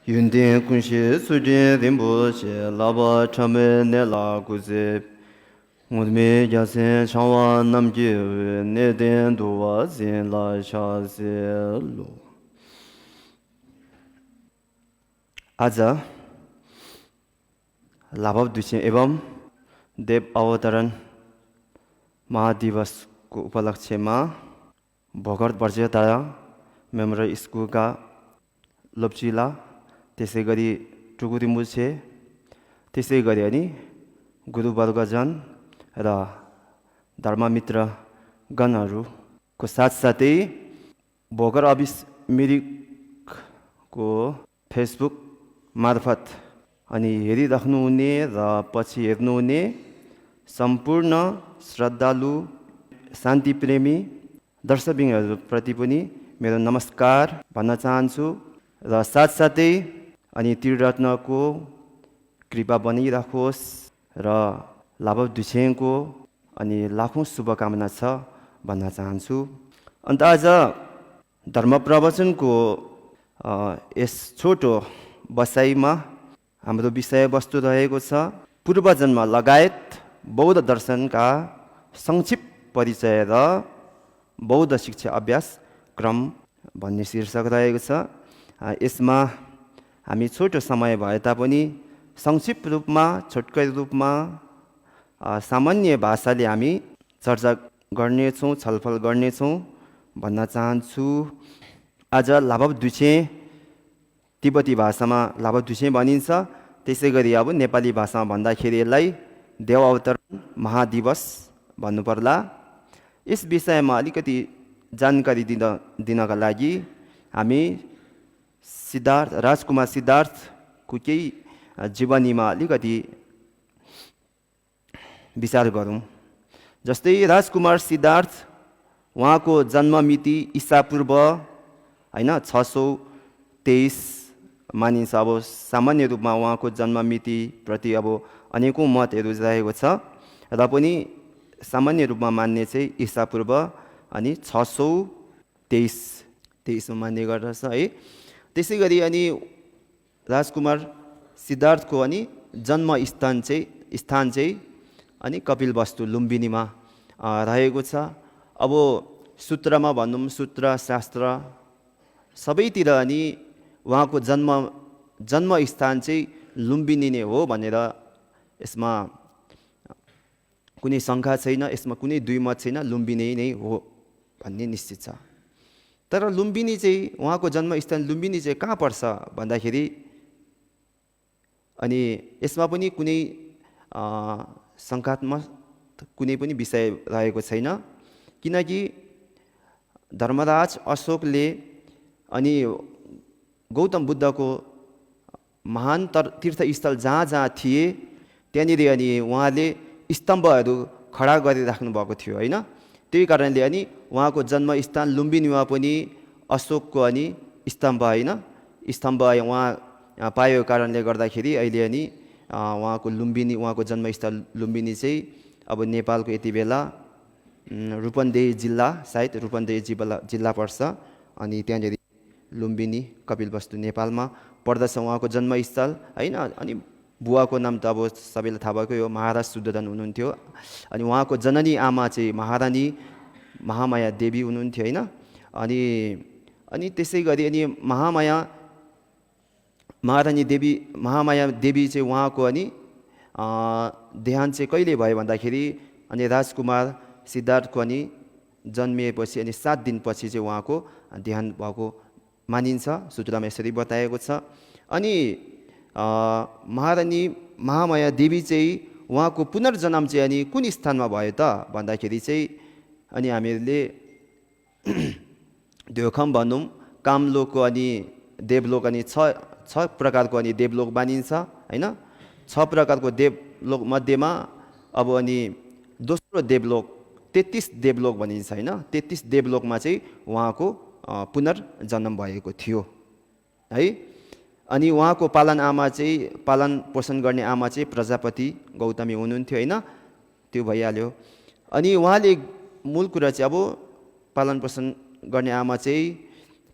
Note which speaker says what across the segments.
Speaker 1: 윤대 군시 수제 림보시 라바 참에 내라 구제 오드메 야센 샤와 남지 내덴 도와 젠라 샤셀로 आज लाभव दुष्य एवं देव अवतरण महादिवसको उपलक्ष्यमा भगत वर्षता मेमोरियल स्कुलका लप्चिला त्यसै गरी टुकुरी मुछे त्यसै गरी अनि गुरुवर्गजन र धर्ममित्र गणहरूको साथसाथै भोकर अफिस मिरिकको फेसबुक मार्फत अनि हेरिराख्नुहुने र पछि हेर्नुहुने सम्पूर्ण श्रद्धालु शान्तिप्रेमी दर्शकबिनहरूप्रति पनि मेरो नमस्कार भन्न चाहन्छु र साथसाथै अनि त्रिरत्नको कृपा बनिराखोस् र लाभव दुछेनको अनि लाखौँ शुभकामना छ भन्न चाहन्छु। अन्त आज धर्म प्रवचनको यस छोटो बसाइमा हाम्रो विषयवस्तु रहेको छ पूर्वजन्म लगायत बौद्ध दर्शनका संक्षिप्त परिचय र बौद्ध शिक्षा अभ्यास क्रम भन्ने शीर्षक रहेको छ। यसमा हामी छोटो समय भए तापनि संक्षिप्त रूपमा छोटकै रूपमा सामान्य भाषाले हामी चर्चा गर्नेछौँ, छलफल गर्नेछौँ भन्न चाहन्छु। आज लाभव दुछे तिब्बती भाषामा लाभव दुछे भनिन्छ। त्यसै गरी अब नेपाली भाषामा भन्दाखेरि यसलाई देव अवतरण महादिवस भन्नुपर्ला। यस विषयमा अलिकति जानकारी दिनका लागि हामी राजकुमार सिद्धार्थको केही जीवनीमा अलिकति विचार गरौँ। जस्तै राजकुमार सिद्धार्थ उहाँको जन्म मिति ईसापूर्व 623 मानिन्छ। अब सामान्य रूपमा उहाँको जन्म मिति प्रति अब अनेकौँ मतहरू रहेको छ र पनि सामान्य रूपमा मान्ने चाहिँ ईसापूर्व अनि 623 मान्ने गर्दछ है। त्यसै गरी अनि राजकुमार सिद्धार्थको अनि जन्म स्थान चाहिँ अनि कपिलवस्तु लुम्बिनीमा रहेको छ। अब सूत्रमा भनौँ, सूत्र शास्त्र सबैतिर अनि उहाँको जन्म स्थान चाहिँ लुम्बिनी नै हो भनेर यसमा कुनै शङ्का छैन, यसमा कुनै दुईमत छैन, लुम्बिनी नै हो भन्ने निश्चित छ। तर लुम्बिनी चाहिँ उहाँको जन्मस्थान लुम्बिनी चाहिँ कहाँ पर्छ भन्दाखेरि अनि यसमा पनि कुनै शङ्कात्मक कुनै पनि विषय रहेको छैन, किनकि धर्मराज अशोकले अनि गौतम बुद्धको महान तीर्थस्थल जहाँ जहाँ थिए त्यहाँनिर अनि उहाँले स्तम्भहरू खडा गरिराख्नु भएको थियो होइन। त्यही कारणले अनि उहाँको जन्मस्थान लुम्बिनीमा पनि अशोकको अनि स्तम्भ स्तम्भ उहाँ पाएको कारणले गर्दाखेरि अहिले अनि उहाँको जन्मस्थल लुम्बिनी चाहिँ अब नेपालको यति बेला रूपन्देही जिल्ला, सायद रूपन्देही जिल्ला पर्छ। अनि त्यहाँनिर लुम्बिनी कपिलवस्तु नेपालमा पर्दछ उहाँको जन्मस्थल होइन। अनि बुवाको नाम त अब सबैलाई थाहा भएकै हो, महाराज शुद्धोधन हुनुहुन्थ्यो। अनि उहाँको जननी आमा चाहिँ महारानी महामाया देवी हुनुहुन्थ्यो होइन। अनि त्यसै गरी अनि महामाया देवी चाहिँ उहाँको अनि देहान्त चाहिँ कहिले भयो भन्दाखेरि अनि राजकुमार सिद्धार्थको अनि जन्मिएपछि अनि 7 दिनपछि चाहिँ उहाँको देहान्त भएको मानिन्छ, सूत्रमा यसरी बताएको छ। अनि महारानी महामाया देवी चाहिँ उहाँको पुनर्जन्म चाहिँ अनि कुन स्थानमा भयो त भन्दाखेरि चाहिँ अनि हामीहरूले द्योखम भनौँ, कामलोकको अनि देवलोक अनि छ प्रकारको अनि देवलोक मानिन्छ होइन। 6 प्रकारको देवलोक मध्येमा अब अनि दोस्रो देवलोक 33 देवलोक भनिन्छ होइन। 33 देवलोकमा चाहिँ उहाँको पुनर्जन्म भएको थियो है। अनि उहाँको पालन पोषण गर्ने आमा चाहिँ प्रजापति गौतमी हुनुहुन्थ्यो होइन, त्यो भइहाल्यो। अनि उहाँले मूल कुरा चाहिँ अब पालन पोषण गर्ने आमा चाहिँ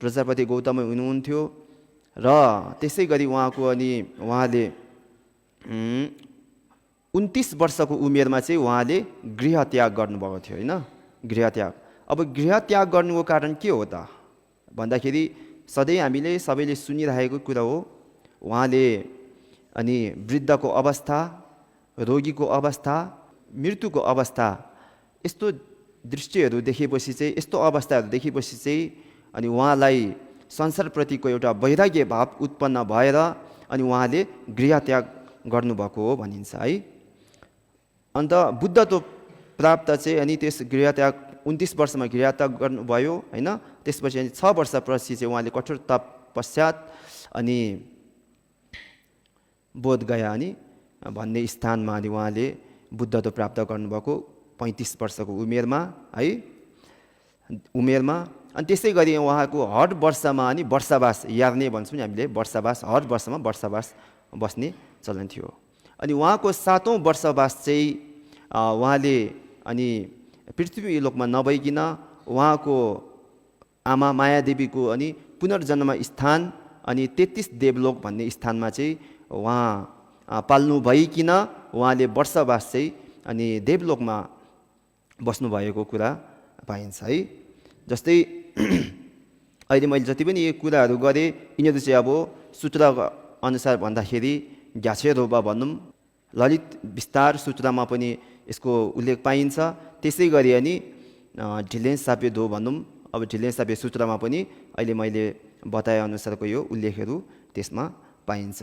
Speaker 1: प्रजापति गौतम हुनुहुन्थ्यो। र त्यसै गरी उहाँले 29 वर्षको उमेरमा चाहिँ उहाँले गृह त्याग गर्नुभएको थियो होइन, गृह त्याग। अब गृह त्याग गर्नुको कारण के हो त भन्दाखेरि सधैँ हामीले सबैले सुनिरहेको कुरा हो, उहाँले वृद्धको अवस्था, रोगीको अवस्था, मृत्युको अवस्था, यस्तो दृश्यहरू देखेपछि चाहिँ, यस्तो अवस्थाहरू देखेपछि चाहिँ उहाँलाई संसारप्रतिको एउटा वैराग्य भाव उत्पन्न भएर उहाँले गृह त्याग गर्नुभएको हो भनिन्छ है। अन्त बुद्धत्व प्राप्त चाहिँ त्यस गृह त्याग 29 वर्षमा गृह त्याग गर्नुभयो होइन। त्यसपछि 6 वर्षपछि चाहिँ उहाँले कठोर तपस्यात बोधगया भन्ने स्थानमा उहाँले बुद्धत्व प्राप्त गर्नुभएको 35 वर्षको उमेरमा है, अनि त्यसै गरी उहाँको हर वर्षमा वर्षावास यार्ने भन्छौँ नि हामीले, वर्षावास, हर वर्षमा वर्षावास बस्ने चलन थियो। उहाँको 7औं वर्षवास चाहिँ उहाँले पृथ्वी लोकमा नभइकन उहाँको आमा मायादेवीको पुनर्जन्म स्थान 33 देवलोक भन्ने स्थानमा चाहिँ उहाँ पाल्नु भइकन उहाँले वर्षवास चाहिँ देवलोकमा बस्नुभएको कुरा पाइन्छ है। जस्तै अहिले मैले जति पनि यो कुराहरू गरेँ यिनीहरू चाहिँ अब सूत्र अनुसार भन्दाखेरि ग्याछेरोबा भनौँ, ललित विस्तार सूत्रमा पनि यसको उल्लेख पाइन्छ। त्यसै गरी ढिलेन्सापे दो भनौँ, अब ढिलेन्सापे सूत्रमा पनि अहिले मैले बताए अनुसारको यो उल्लेखहरू त्यसमा पाइन्छ।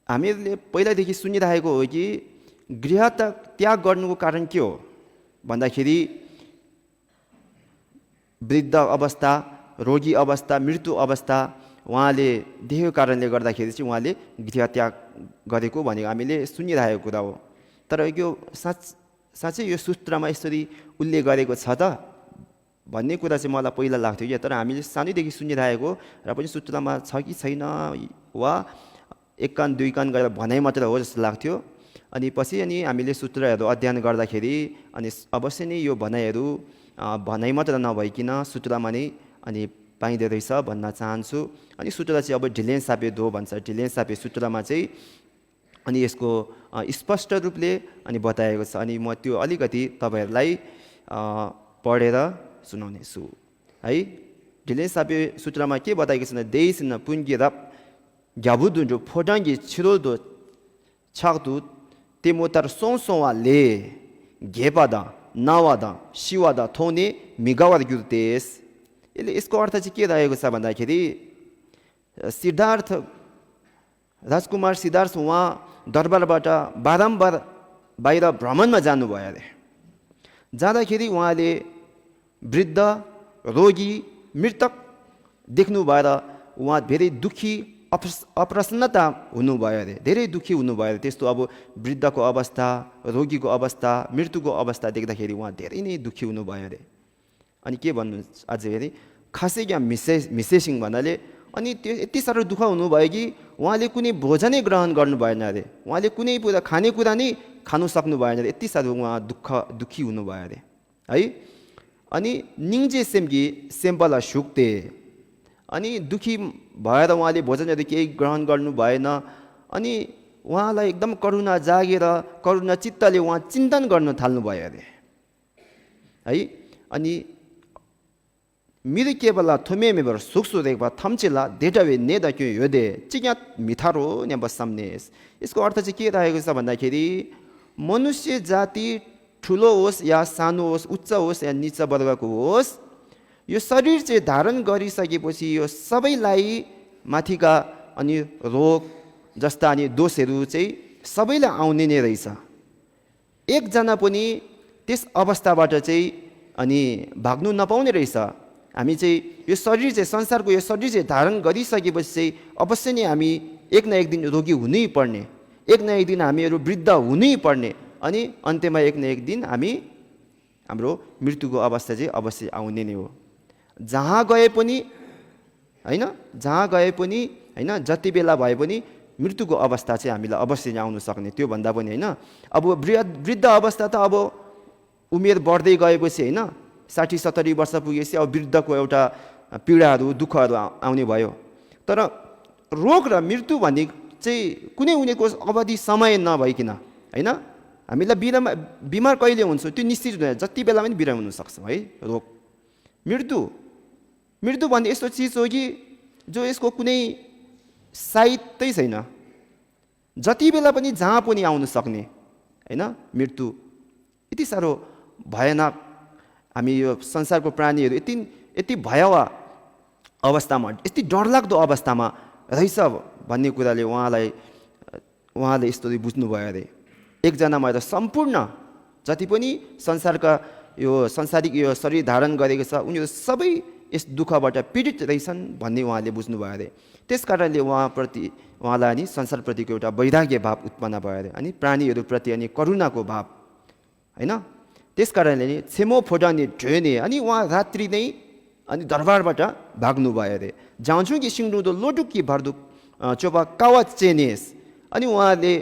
Speaker 1: हामीहरूले पहिलादेखि सुनिरहेको हो कि गृह त्याग गर्नुको कारण के हो भन्दाखेरि वृद्ध अवस्था, रोगी अवस्था, मृत्यु अवस्था उहाँले देखेको कारणले गर्दाखेरि चाहिँ उहाँले गृह त्याग गरेको भनेको हामीले सुनिरहेको कुरा हो। तर यो साँच्चै यो सूत्रमा यसरी उल्लेख गरेको छ त भन्ने कुरा चाहिँ मलाई पहिला लाग्थ्यो कि, तर हामीले सानैदेखि सुनिरहेको र पनि सूत्रमा छ कि छैन वा एक कान दुई कान गरेर भनाइ मात्र हो जस्तो लाग्थ्यो। पछि हामीले सूत्रहरू अध्ययन गर्दाखेरि अवश्य नै यो भनाइ मात्र नभइकन सूत्रमा नै पाइँदो रहेछ भन्न चाहन्छु। सूत्र चाहिँ अब ढिलेन्सापे दो भन्छ, ढिलेन्सापे सूत्रमा चाहिँ यसको स्पष्ट रूपले बताएको छ। म त्यो अलिकति तपाईँहरूलाई पढेर सुनाउने छु है। ढिलेन्सापे सूत्रमा के बताएको छ भने देइसिन पुङ्गिरप ग्याबुदुन्डो फोडाङ्गी छिरोदो छाक्दु तेमोतर सोवा ले घेपादा नावादा शिवादा थोने मिगावर गुर्तेस। यसको अर्थ चाहिँ के रहेको छ भन्दाखेरि सिद्धार्थ राजकुमार सिद्धार्थ उहाँ दरबारबाट बारम्बार बाहिर भ्रमणमा जानुभयो अरे। जाँदाखेरि उहाँले वृद्ध, रोगी, मृतक देख्नु भएर उहाँ धेरै दुःखी, अप्रसन्नता हुनुभयो अरे, धेरै दुःखी हुनुभयो अरे। त्यस्तो अब वृद्धको अवस्था, रोगीको अवस्था, मृत्युको अवस्था देख्दाखेरि उहाँ धेरै नै दुःखी हुनुभयो अरे। के भन्नु अझै अरे खासै क्या मिसेसिङ भन्नाले त्यो यति साह्रो दुःख हुनुभयो कि उहाँले कुनै भोजनै ग्रहण गर्नु भएन अरे, उहाँले कुनै खानेकुरा नै खानु सक्नु भएन अरे, यति साह्रो उहाँ दुःखी हुनुभयो अरे है। निङ्जे सेम्गी सेम्पला सुक्ते, दुःखी भएर उहाँले भोजनहरू केही ग्रहण गर्नु भएन। उहाँलाई एकदम करुणा जागेर करुणा चित्तले उहाँ चिन्तन गर्न थाल्नुभयो अरे है। मेरो केवल थुमे मेबर सुक्सु रेखा थम्चेला डेटावे नेदा क्यों योदे चिया मिठारो ने बसामनेस। यसको अर्थ चाहिँ के रहेको छ भन्दाखेरि मनुष्य जाति ठुलो होस् या सानो होस्, उच्च होस् या निच वर्गको होस्, यो शरीर चाहिँ धारण गरिसकेपछि यो सबैलाई माथिका रोग जस्ता दोषहरू चाहिँ सबैलाई आउने नै रहेछ। एकजना पनि त्यस अवस्थाबाट चाहिँ भाग्नु नपाउने रहेछ। हामी चाहिँ यो शरीर चाहिँ संसारको यो शरीर चाहिँ धारण गरिसकेपछि चाहिँ अवश्य नै हामी एक न एक दिन रोगी हुनै पर्ने, एक न एक दिन हामीहरू वृद्ध हुनै पर्ने, अन्त्यमा एक न एक दिन हाम्रो मृत्युको अवस्था चाहिँ अवश्य आउने नै हो। जहाँ गए पनि होइन, जति बेला भए पनि मृत्युको अवस्था चाहिँ हामीलाई अवश्य नै आउन सक्ने। त्यो भन्दा पनि होइन, अब वृद्ध अवस्था त अब उमेर बढ्दै गएपछि होइन 60-70 वर्ष पुगेपछि अब वृद्धको एउटा पीडाहरू दुःखहरू आउने भयो। तर रोग र मृत्यु भन्ने चाहिँ कुनै उनीको अवधि समय नभइकन होइन, हामीलाई बिमार कहिले हुन्छ त्यो निश्चित हुँदैन, जति बेला पनि बिरामी हुनसक्छ है। रोग मृत्यु भन्ने यस्तो चिज हो कि जो यसको कुनै साइतै छैन, जति बेला पनि जहाँ पनि आउन सक्ने होइन। मृत्यु यति साह्रो भयानक, हामी यो संसारको प्राणीहरू यति भयावह अवस्थामा, यति डरलाग्दो अवस्थामा रहेछ भन्ने कुराले उहाँले यस्तो बुझ्नुभयो अरे। एकजना मात्र सम्पूर्ण जति पनि संसारका यो संसारिक यो शरीर धारण गरेको छ उनीहरू सबै यस दुःखबाट पीडित रहेछन् भन्ने उहाँले बुझ्नुभयो अरे। त्यस कारणले उहाँलाई अनि संसारप्रतिको एउटा वैराग्य भाव उत्पन्न भयो अरे, अनि प्राणीहरूप्रति अनि करुणाको भाव होइन। त्यस कारणले नि छेमो फोडाउने ढ्योने अनि उहाँ रात्रि नै अनि दरबारबाट भाग्नुभयो अरे। जाउँछुकी सिङ्डुदो लोडुकी भर्दुक चोपा कावा चेनेस, अनि उहाँले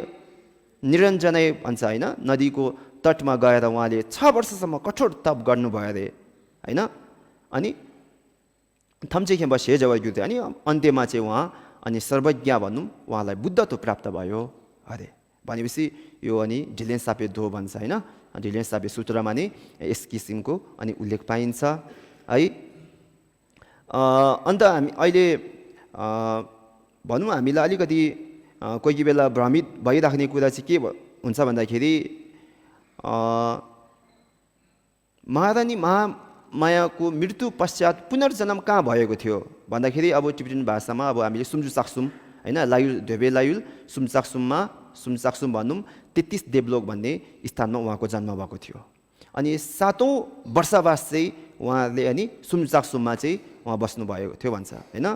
Speaker 1: निरञ्जनै भन्छ होइन, नदीको तटमा गएर उहाँले 6 वर्षसम्म कठोर तप गर्नुभयो अरे होइन। अनि थम्चेखेम्ब सेजवा गुथे, अनि अन्त्यमा चाहिँ उहाँ अनि सर्वज्ञ भनौँ उहाँलाई बुद्धत्व प्राप्त भयो अरे। भनेपछि यो अनि ढिलेन सापे दो भन्छ होइन, ढिलेन सापे सूत्रमा नै यस किसिमको अनि उल्लेख पाइन्छ है। अन्त हामी अहिले भनौँ हामीलाई अलिकति कोही बेला भ्रमित भइराख्ने कुरा चाहिँ के हुन्छ भन्दाखेरि महारानी महामायाको मृत्यु पश्चात पुनर्जन्म कहाँ भएको थियो भन्दाखेरि अब टिबेटन भाषामा अब हामीले सुम्जु साक्सुम होइन, लायुल ढेबे लायुल सुमसाक्सुम भनौँ 33 देवलोक भन्ने स्थानमा उहाँको जन्म भएको थियो। अनि 7औं वर्षवास चाहिँ उहाँले अनि सुमसाक्सुममा चाहिँ उहाँ बस्नुभएको थियो भन्छ होइन।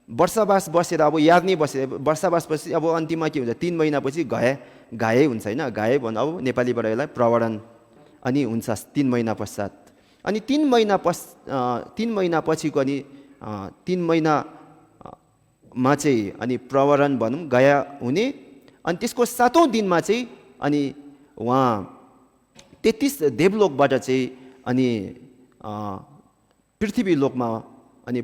Speaker 1: वर्षवास बसेर अब याद नै बसेर वर्षवास पछि अब अन्तिममा के हुन्छ 3 महिनापछि घाए हुन्छ होइन। घाए भन्नु अब नेपालीबाट यसलाई प्रवरण अनि हुन्छ 3 महिना पश्चात। अनि 3 महिना पछिको अनि 3 महिनामा चाहिँ अनि प्रवरण भनौँ गया हुने, अनि त्यसको 7औं दिनमा चाहिँ अनि उहाँ 33 देवलोकबाट चाहिँ अनि पृथ्वी लोकमा अनि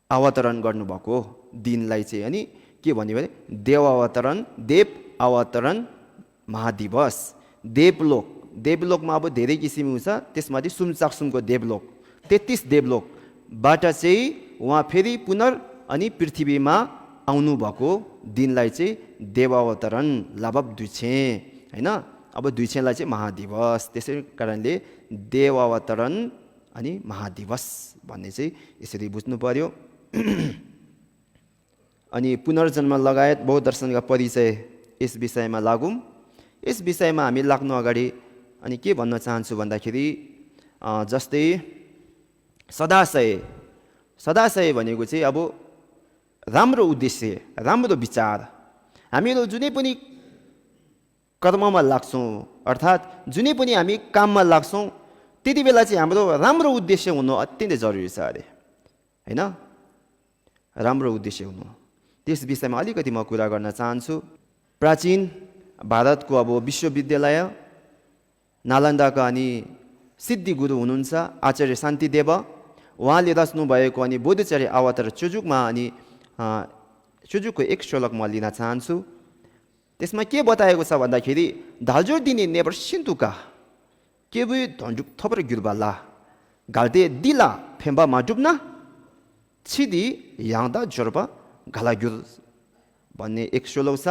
Speaker 1: अवतरण गर्नुभएको दिनलाई चाहिँ अनि के भन्यो भने देव अवतरण महादिवस। देवलोकमा अब धेरै किसिम हुन्छ, त्यसमाथि सुमसाक्सुमको देवलोक 33 देवलोकबाट चाहिँ उहाँ फेरि अनि पृथ्वीमा आउनुभएको दिनलाई चाहिँ देवावतरण लाभब दुइछे होइन। अब दुइछेलाई चाहिँ महादिवस, त्यसै कारणले देवावतरण अनि महादिवस भन्ने चाहिँ यसरी बुझ्नु पर्यो। अनि पुनर्जन्म लगायत बौद्ध दर्शनका परिचय यस विषयमा लागौँ। यस विषयमा हामी लाग्नु अगाडि अनि के भन्न चाहन्छु भन्दाखेरि जस्तै सदाशय भनेको चाहिँ अब राम्रो उद्देश्य, राम्रो विचार। हामीहरू जुनै पनि कर्ममा लाग्छौँ अर्थात् जुनै पनि हामी काममा लाग्छौँ त्यति बेला चाहिँ हाम्रो राम्रो उद्देश्य हुनु अत्यन्तै जरुरी छ अरे होइन। राम्रो उद्देश्य हुनु, त्यस विषयमा अलिकति म कुरा गर्न चाहन्छु। प्राचीन भारतको अब विश्वविद्यालय नालन्दाका अनि सिद्धि गुरु हुनुहुन्छ आचार्य शान्तिदेव, उहाँले रच्नु भएको अनि बोधचर्य अवतार चुजुकमा अनि चुजुकको एक श्लोक म लिन चाहन्छु। त्यसमा के बताएको छ भन्दाखेरि धालजोर दिने नेबर सिन्तुका केबु धन्जुक थपर गिरबाला घाल्टे दिला फेम्बामा डुब्न छिदी याँदा जोर्बा घाला गिर भन्ने एक श्लोक छ।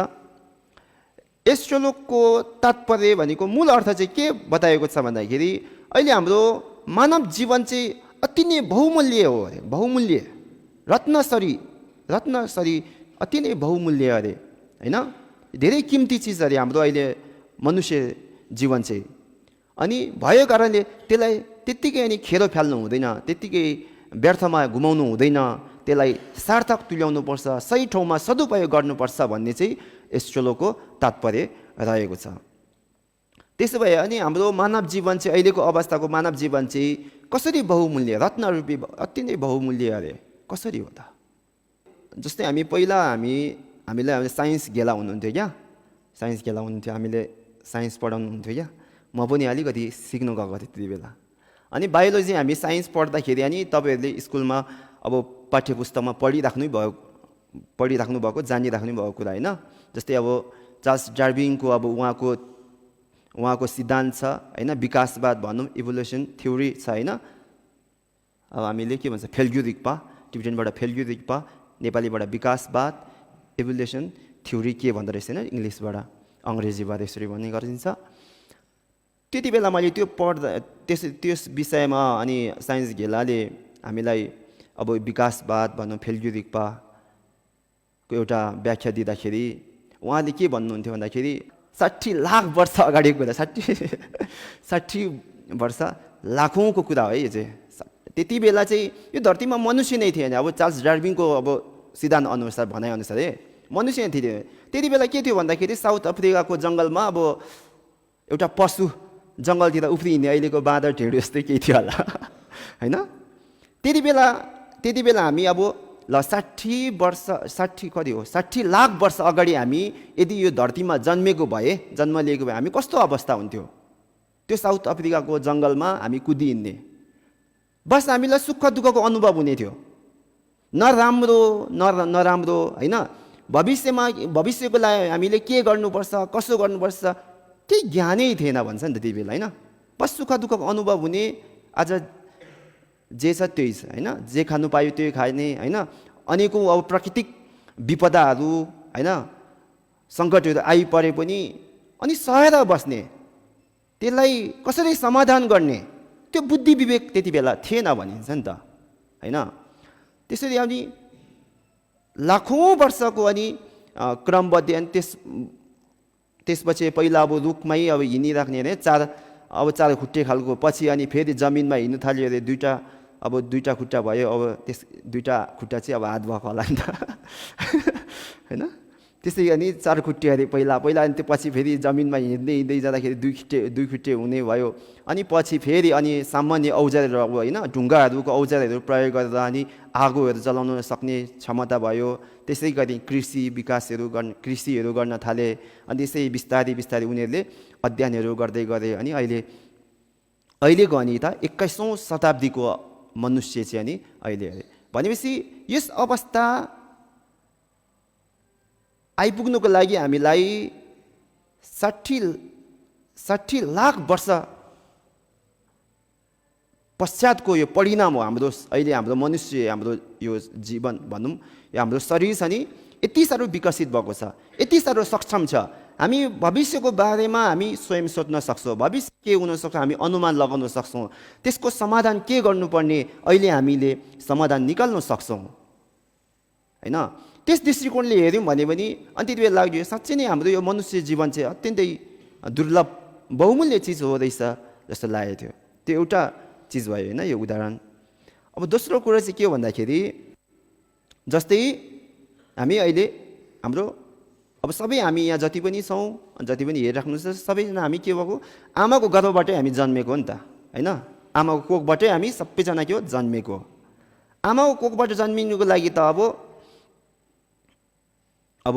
Speaker 1: यस श्लोकको तात्पर्य भनेको मूल अर्थ चाहिँ के बताएको छ भन्दाखेरि अहिले हाम्रो मानव जीवन चाहिँ अति नै बहुमूल्य हो अरे, बहुमूल्य रत्नसरी अति नै बहुमूल्य अरे होइन। धेरै किम्ती चिज अरे हाम्रो अहिले मनुष्य जीवन चाहिँ। अनि भएको कारणले त्यसलाई त्यत्तिकै अनि खेरो फाल्नु हुँदैन, त्यत्तिकै व्यर्थमा घुमाउनु हुँदैन, त्यसलाई सार्थक तुल्याउनु पर्छ, सही ठाउँमा सदुपयोग गर्नुपर्छ भन्ने चाहिँ यस श्लोकको तात्पर्य रहेको छ। त्यसो भए अनि हाम्रो मानव जीवन चाहिँ अहिलेको अवस्थाको मानव जीवन चाहिँ कसरी बहुमूल्य, रत्नरूपी अति नै बहुमूल्य अरे कसरी हो त? जस्तै हामीलाई साइन्स गेला हुनुहुन्थ्यो क्या, साइन्स गेला हुनुहुन्थ्यो, हामीले साइन्स पढाउनु हुन्थ्यो क्या। म पनि अलिकति सिक्नु गएको थिएँ त्यति बेला। अनि बायोलोजी हामी साइन्स पढ्दाखेरि अनि तपाईँहरूले स्कुलमा अब पाठ्यपुस्तकमा पढिराख्नु भएको जानिराख्नु भएको कुरा होइन। जस्तै अब चार्ल्स डार्विनको अब उहाँको सिद्धान्त छ होइन, विकासवाद भनौँ, इभोल्युसन थ्योरी छ होइन। अब हामीले के भन्छ फेल्ग्युरिक्पा, टिबेटनबाट फेल्ग्युरिक्पा, नेपालीबाट विकासवाद, इभोल्युसन थ्योरी के भन्दो रहेछ होइन, इङ्ग्लिसबाट अङ्ग्रेजीबाट यसरी भन्ने गरिन्छ। त्यति बेला मैले त्यो पढ्दा त्यस विषयमा अनि साइन्स घेलाले हामीलाई अब विकासवाद भनौँ फेल्ग्युरिक्पाको एउटा व्याख्या दिँदाखेरि उहाँले के भन्नुहुन्थ्यो भन्दाखेरि 60 लाख वर्ष अगाडिको कुरा, 60 वर्ष लाखौँको कुरा हो है यो चाहिँ। त्यति बेला चाहिँ यो धरतीमा मनुष्य नै थिएन। अब चार्ल्स डार्विनको अब सिद्धान्त अनुसार भनाइअनुसार मनुष्य नै थिए। त्यति बेला के थियो भन्दाखेरि साउथ अफ्रिकाको जङ्गलमा अब एउटा पशु जङ्गलतिर उफ्रिने अहिलेको बाँदर ढेँडो जस्तै केही थियो होला होइन। त्यति बेला हामी अब ल 60 लाख वर्ष अगाडि हामी यदि यो धरतीमा जन्म लिएको भए हामी कस्तो अवस्था हुन्थ्यो। त्यो साउथ अफ्रिकाको जङ्गलमा हामी कुदिहिँड्ने, बस हामीलाई सुख दुःखको अनुभव हुने थियो, नराम्रो होइन। भविष्यको लागि हामीले के गर्नुपर्छ, कसो गर्नुपर्छ केही ज्ञानै थिएन भन्छ नि त त्यति बेला होइन। बस सुख दुःखको अनुभव हुने, आज जे छ त्यही छ होइन, जे खानु पायो त्यही खाने होइन। अनेकौँ अब प्राकृतिक विपदाहरू होइन, सङ्कटहरू आइपरे पनि अनि सहेर बस्ने, त्यसलाई कसरी समाधान गर्ने त्यो बुद्धि विवेक त्यति बेला थिएन भनिन्छ नि त होइन। त्यसरी अनि लाखौँ वर्षको अनि क्रमबद्ध अनि त्यसपछि पहिला अब रुखमै अब हिँडिराख्ने अरे चार खुट्टे खालको, पछि अनि फेरि जमिनमा हिँड्नु थाल्यो अरे, दुईवटा खुट्टा भयो। अब त्यस दुईवटा खुट्टा चाहिँ अब हात भएको होला नि त होइन। त्यसै अनि 4 खुट्टे अरे पहिला अनि त्यो पछि फेरि जमिनमा हिँड्दै जाँदाखेरि दुई खुट्टे हुने भयो। अनि पछि फेरि अनि सामान्य औजारहरू अब होइन, ढुङ्गाहरूको औजारहरू प्रयोग गरेर अनि आगोहरू जलाउन सक्ने क्षमता भयो। त्यसै गरी कृषिहरू गर्न थाले। अनि त्यसै बिस्तारै उनीहरूले अध्ययनहरू गर्दै गरे। अनि अहिलेको अनि त 21औँ शताब्दीको मनुष्य चाहिँ अनि अहिले भनेपछि यस अवस्था आइपुग्नुको लागि हामीलाई 60 लाख वर्ष पश्चातको यो परिणाम हो हाम्रो। अहिले हाम्रो मनुष्य, हाम्रो यो जीवन भनौँ, यो हाम्रो शरीर छ नि यति साह्रो विकसित भएको छ, यति साह्रो सक्षम छ। हामी भविष्यको बारेमा हामी स्वयं सोच्न सक्छौँ, भविष्य के हुनसक्छ हामी अनुमान लगाउन सक्छौँ, त्यसको समाधान के गर्नुपर्ने अहिले हामीले समाधान निकाल्न सक्छौँ होइन। त्यस दृष्टिकोणले हेऱ्यौँ भने पनि अनि त्यति बेला लाग्यो साँच्चै नै हाम्रो यो मनुष्य जीवन चाहिँ अत्यन्तै दुर्लभ बहुमूल्य चिज हो रहेछ जस्तो लागेको थियो। त्यो एउटा चिज भयो होइन, यो उदाहरण। अब दोस्रो कुरा चाहिँ के हो भन्दाखेरि जस्तै हामी अहिले हाम्रो अब सबै हामी यहाँ जति पनि छौँ, जति पनि हेरिराख्नुहुन्छ सबैजना हामी के भएको आमाको गर्भबाटै हामी जन्मेको हो नि त होइन। आमाको कोखबाटै हामी सबैजना के हो जन्मेको। आमाको कोखबाट जन्मिनुको लागि त अब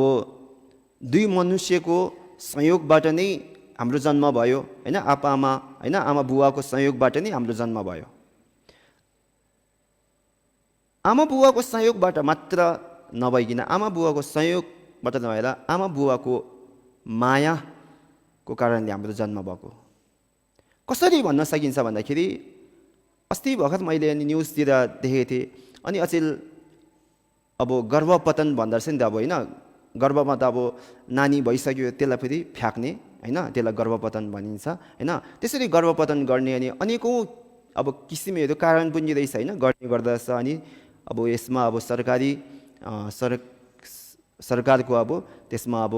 Speaker 1: दुई मनुष्यको संयोगबाट नै हाम्रो जन्म भयो होइन। आमा होइन, आमा बुवाको संयोगबाट नै हाम्रो जन्म भयो। आमा बुवाको संयोगबाट मात्र नभइकन, आमा बुवाको संयोगबाट नभएर आमा बुवाको मायाको कारणले हाम्रो जन्म भएको। कसरी भन्न सकिन्छ भन्दाखेरि अस्ति भर्खर मैले अनि न्युजतिर देखेको थिएँ। अनि अचेल अब गर्भपतन भन्दो रहेछ नि त अब होइन, गर्भमा त अब नानी भइसक्यो त्यसलाई फेरि फ्याँक्ने होइन, त्यसलाई गर्भपतन भनिन्छ होइन। त्यसरी गर्भपतन गर्ने अनि अनेकौँ अब किसिमहरू कारण पनि रहेछ होइन, गर्ने गर्दछ। अनि अब यसमा अब सरकारको अब त्यसमा अब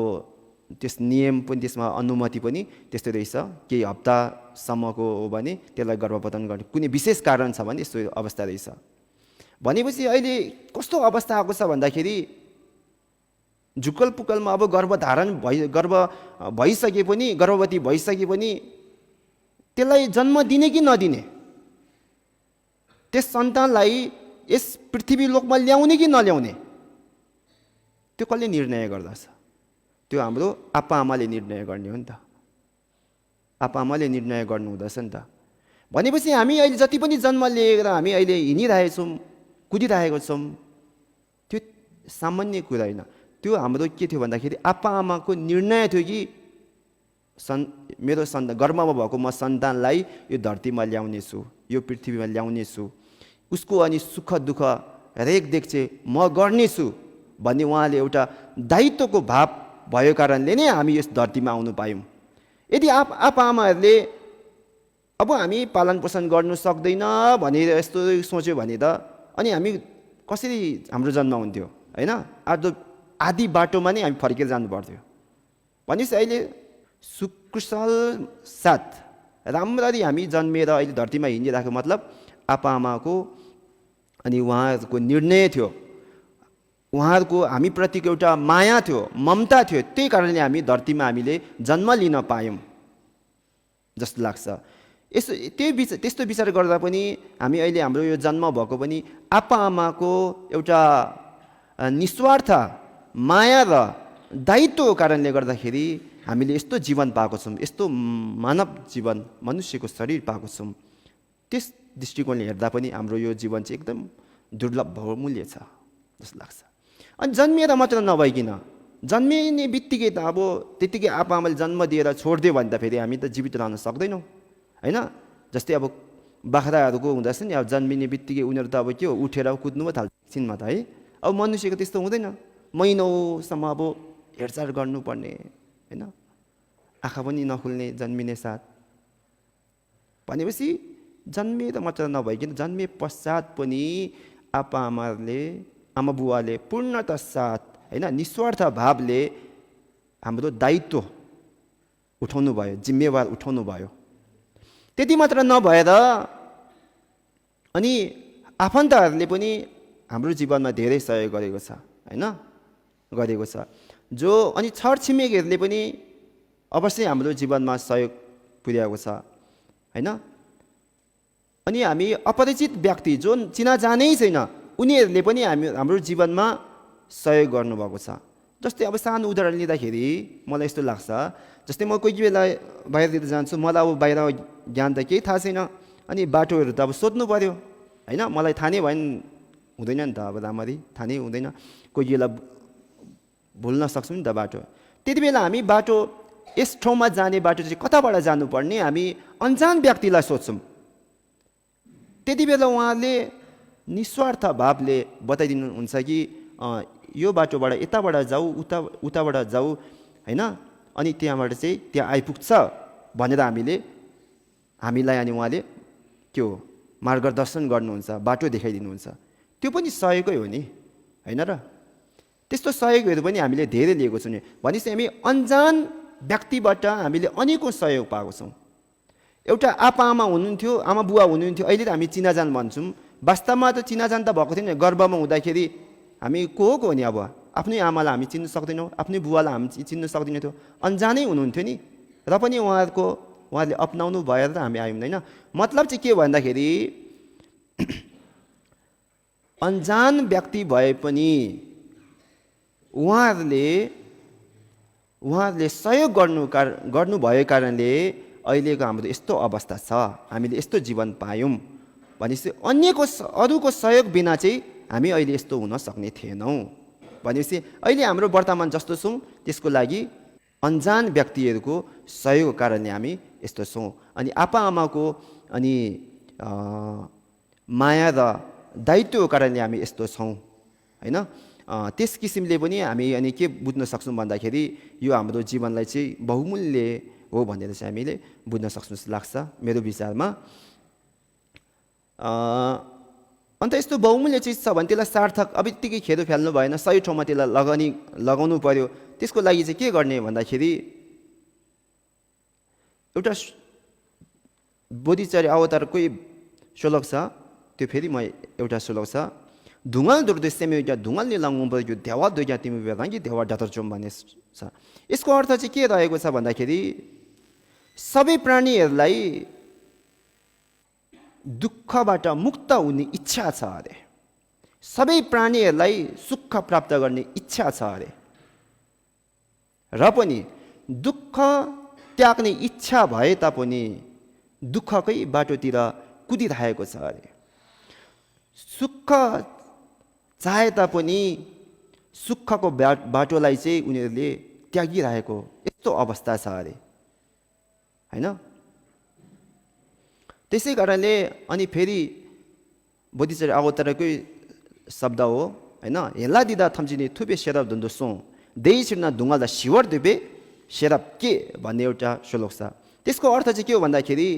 Speaker 1: त्यस नियम पनि, त्यसमा अनुमति पनि त्यस्तो रहेछ। केही हप्तासम्मको हो भने त्यसलाई गर्भपतन गर्ने कुनै विशेष कारण छ भने यस्तो अवस्था रहेछ। भनेपछि अहिले कस्तो अवस्था आएको छ भन्दाखेरि झुक्कल पुक्कलमा अब गर्भवती भइसके पनि त्यसलाई जन्म दिने कि नदिने, त्यस सन्तानलाई यस पृथ्वी लोकमा ल्याउने कि नल्याउने त्यो कसले निर्णय गर्दछ? त्यो हाम्रो आप्पा आमाले निर्णय गर्ने हो नि त। आप्पा आमाले निर्णय गर्नु हुँदछ नि त। भनेपछि हामी अहिले जति पनि जन्म लिएर हामी अहिले हिँडिरहेछौँ, कुदिरहेको छौँ, त्यो सामान्य कुरा होइन। त्यो हाम्रो के थियो भन्दाखेरि आप्पा आमाको निर्णय थियो कि मेरो गर्भमा भएको म सन्तानलाई यो धरतीमा ल्याउनेछु, यो पृथ्वीमा ल्याउनेछु, उसको अनि सुख दुःख रेखदेख चाहिँ म गर्नेछु भन्ने उहाँले एउटा दायित्वको भाव भएको कारणले नै हामी यस धरतीमा आउनु पायौँ। यदि आप्पा आमाहरूले अब हामी पालन पोषण गर्नु सक्दैन भनेर यस्तो सोच्यो भने त अनि हामी कसरी हाम्रो जन्म हुन्थ्यो होइन? आधी बाटोमा नै हामी फर्केर जानु पर्थ्यो। भनेपछि अहिले सुकुशल साथ राम्ररी हामी जन्मेर अहिले धरतीमा हिँडिरहेको मतलब आप्पा आमाको अनि उहाँहरूको निर्णय थियो, उहाँहरूको हामीप्रतिको एउटा माया थियो, ममता थियो। त्यही कारणले हामी धरतीमा हामीले जन्म लिन पायौँ जस्तो लाग्छ। त्यस्तो विचार गर्दा पनि हामी अहिले हाम्रो यो जन्म भएको पनि आप्पा आमाको एउटा निस्वार्थ माया र दायित्वको कारणले गर्दाखेरि हामीले यस्तो जीवन पाएको छौँ, यस्तो मानव जीवन, मनुष्यको शरीर पाएको छौँ। त्यस दृष्टिकोणले हेर्दा पनि हाम्रो यो जीवन चाहिँ एकदम दुर्लभ बहुमूल्य छ जस्तो लाग्छ। अनि जन्मिएर मात्र नभइकन जन्मिने बित्तिकै त अब त्यतिकै आप्पा आमाले जन्म दिएर छोडिदियो भने त फेरि हामी त जीवित रहन सक्दैनौँ होइन? जस्तै अब बाख्राहरूको हुँदछ नि, अब जन्मिने बित्तिकै उनीहरू त अब के हो उठेर कुद्नु पो थाल्छ एकछिनमा त है। अब मनुष्यको त्यस्तो हुँदैन, महिनौसम्म अब हेरचाह गर्नुपर्ने होइन, आँखा पनि नखुल्ने जन्मिने साथ। भनेपछि जन्मिएर मात्र नभइकन जन्मिए पश्चात पनि आप्पा आमाले आमा बुवाले पूर्णतः साथ होइन निस्वार्थ भावले हाम्रो दायित्व उठाउनु भयो, जिम्मेवार उठाउनु भयो। त्यति मात्र नभएर अनि आफन्तहरूले पनि हाम्रो जीवनमा धेरै सहयोग गरेको छ होइन, गरेको छ। जो अनि छरछिमेकीहरूले पनि अवश्य हाम्रो जीवनमा सहयोग पुर्याएको छ होइन। अनि हामी अपरिचित व्यक्ति जो चिनाजानै छैन उनीहरूले पनि हाम्रो जीवनमा सहयोग गर्नुभएको छ। जस्तै अब सानो उदाहरण लिँदाखेरि मलाई यस्तो लाग्छ, जस्तै म कोही बेला बाहिरतिर जान्छु, मलाई अब बाहिर ज्ञान त केही थाहा छैन, अनि बाटोहरू त अब सोध्नु पऱ्यो होइन, मलाई थाहा नै भयो नि हुँदैन नि त, अब राम्ररी थाहा नै हुँदैन, कोही बेला भुल्न सक्छौँ नि त बाटो। त्यति बेला हामी बाटो यस ठाउँमा जाने बाटो चाहिँ कताबाट जानुपर्ने हामी अन्जान व्यक्तिलाई सोध्छौँ। त्यति बेला उहाँले निस्वार्थ भावले बताइदिनुहुन्छ कि यो बाटोबाट यताबाट जाऊ, उताबाट जाऊ होइन, अनि त्यहाँबाट चाहिँ त्यहाँ आइपुग्छ भनेर हामीलाई अनि उहाँले के हो मार्गदर्शन गर्नुहुन्छ, बाटो देखाइदिनुहुन्छ। त्यो पनि सहयोगै हो नि होइन र? त्यस्तो सहयोगहरू पनि हामीले धेरै लिएको छौँ। भनेपछि हामी अन्जान व्यक्तिबाट हामीले अनेकौँ सहयोग पाएको छौँ। एउटा आप्पा आमा हुनुहुन्थ्यो, आमा बुवा हुनुहुन्थ्यो, अहिले त हामी चिनाजान भन्छौँ, वास्तवमा त चिनाजान त भएको थिएन। गर्भमा हुँदाखेरि हामी को हो नि, अब आफ्नै आमालाई हामी चिन्न सक्दैनौँ, आफ्नै बुवालाई हामी चिन्न सक्दैनौँ, थियो अन्जानै हुनुहुन्थ्यो नि। र पनि उहाँहरूले अपनाउनु भएर त हामी आयौँ होइन। मतलब चाहिँ के भन्दाखेरि अन्जान व्यक्ति भए पनि उहाँहरूले सहयोग गर्नुभएको कारणले अहिलेको हाम्रो यस्तो अवस्था छ, हामीले यस्तो जीवन पायौँ। भनेपछि अरूको सहयोग बिना चाहिँ हामी अहिले यस्तो हुन सक्ने थिएनौँ। भनेपछि अहिले हाम्रो वर्तमान जस्तो छौँ त्यसको लागि अन्जान व्यक्तिहरूको सहयोगको कारणले हामी यस्तो छौँ। अनि आप्पा आमाको अनि माया र दायित्वको कारणले हामी यस्तो छौँ होइन। त्यस किसिमले पनि हामी अनि के बुझ्न सक्छौँ भन्दाखेरि यो हाम्रो जीवनलाई चाहिँ बहुमूल्य हो भनेर चाहिँ हामीले बुझ्न सक्छौँ जस्तो लाग्छ मेरो विचारमा। अन्त यस्तो बहुमूल्य चिज छ भने त्यसलाई सार्थक अब यत्तिकै खेरो फाल्नु भएन, सही ठाउँमा त्यसलाई लगाउनु पर्यो। त्यसको लागि चाहिँ के गर्ने भन्दाखेरि एउटा बोधिचर्य अवतारकै श्लोक छ, त्यो फेरि म एउटा श्लोक छ, धुङ्गल दुर्देश्यमे धुङ्गल निलाउनु पर्यो देवा दुर्गा तिमी बेलाङ्गी देवा डतरचोम भन्ने छ। यसको अर्थ चाहिँ के रहेको छ भन्दाखेरि सबै प्राणीहरूलाई दुःखबाट मुक्त हुने इच्छा छ अरे, सबै प्राणीहरूलाई सुख प्राप्त गर्ने इच्छा छ अरे, र पनि दुःख त्याग्ने इच्छा भए तापनि दुःखकै बाटोतिर कुदिरहेको छ अरे। सुख चाहे तापनि सुखको बाटोलाई चाहिँ उनीहरूले त्यागिरहेको यस्तो अवस्था छ अरे, होइन? त्यसै कारणले अनि फेरि बोधिचर्य अवतारकै शब्द हो, होइन? हेला दिँदा थम्चिने थुपे सेरप धुन्दो सो देही छिर्न ढुङ्गाल्दा शिवर दुबे सेरप के भन्ने एउटा श्लोक छ। त्यसको अर्थ चाहिँ के हो भन्दाखेरि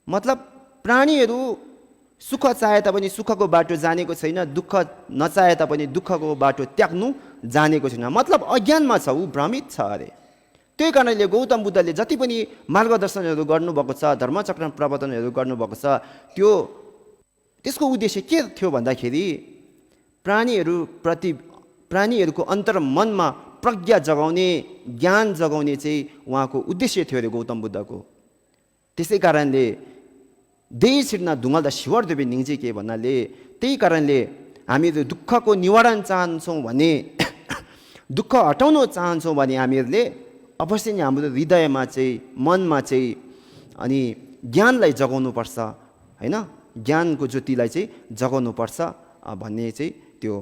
Speaker 1: मतलब प्राणीहरू सुख चाहे तापनि सुखको बाटो जानेको छैन, दुःख नचाहे तापनि दुःखको बाटो त्याग्नु जानेको छैन। मतलब अज्ञानमा छ, ऊ भ्रमित छ अरे। त्यही कारणले गौतम बुद्धले जति पनि मार्गदर्शनहरू गर्नुभएको छ, धर्मचक्र प्रवर्तनहरू गर्नुभएको छ, त्यसको उद्देश्य के थियो भन्दाखेरि प्राणीहरूको अन्तर्मनमा प्रज्ञा जगाउने, ज्ञान जगाउने चाहिँ उहाँको उद्देश्य थियो अरे गौतम बुद्धको। त्यसै कारणले देही छिर्न ढुङ्गाल्दा शिवर देवे निङ्जे के भन्नाले त्यही कारणले हामीहरू दुःखको निवारण चाहन्छौँ भने, दुःख हटाउन चाहन्छौँ भने हामीहरूले अवश्य नै हाम्रो हृदयमा चाहिँ, मनमा चाहिँ अनि ज्ञानलाई जगाउनुपर्छ, होइन? ज्ञानको ज्योतिलाई चाहिँ जगाउनुपर्छ भन्ने चाहिँ त्यो।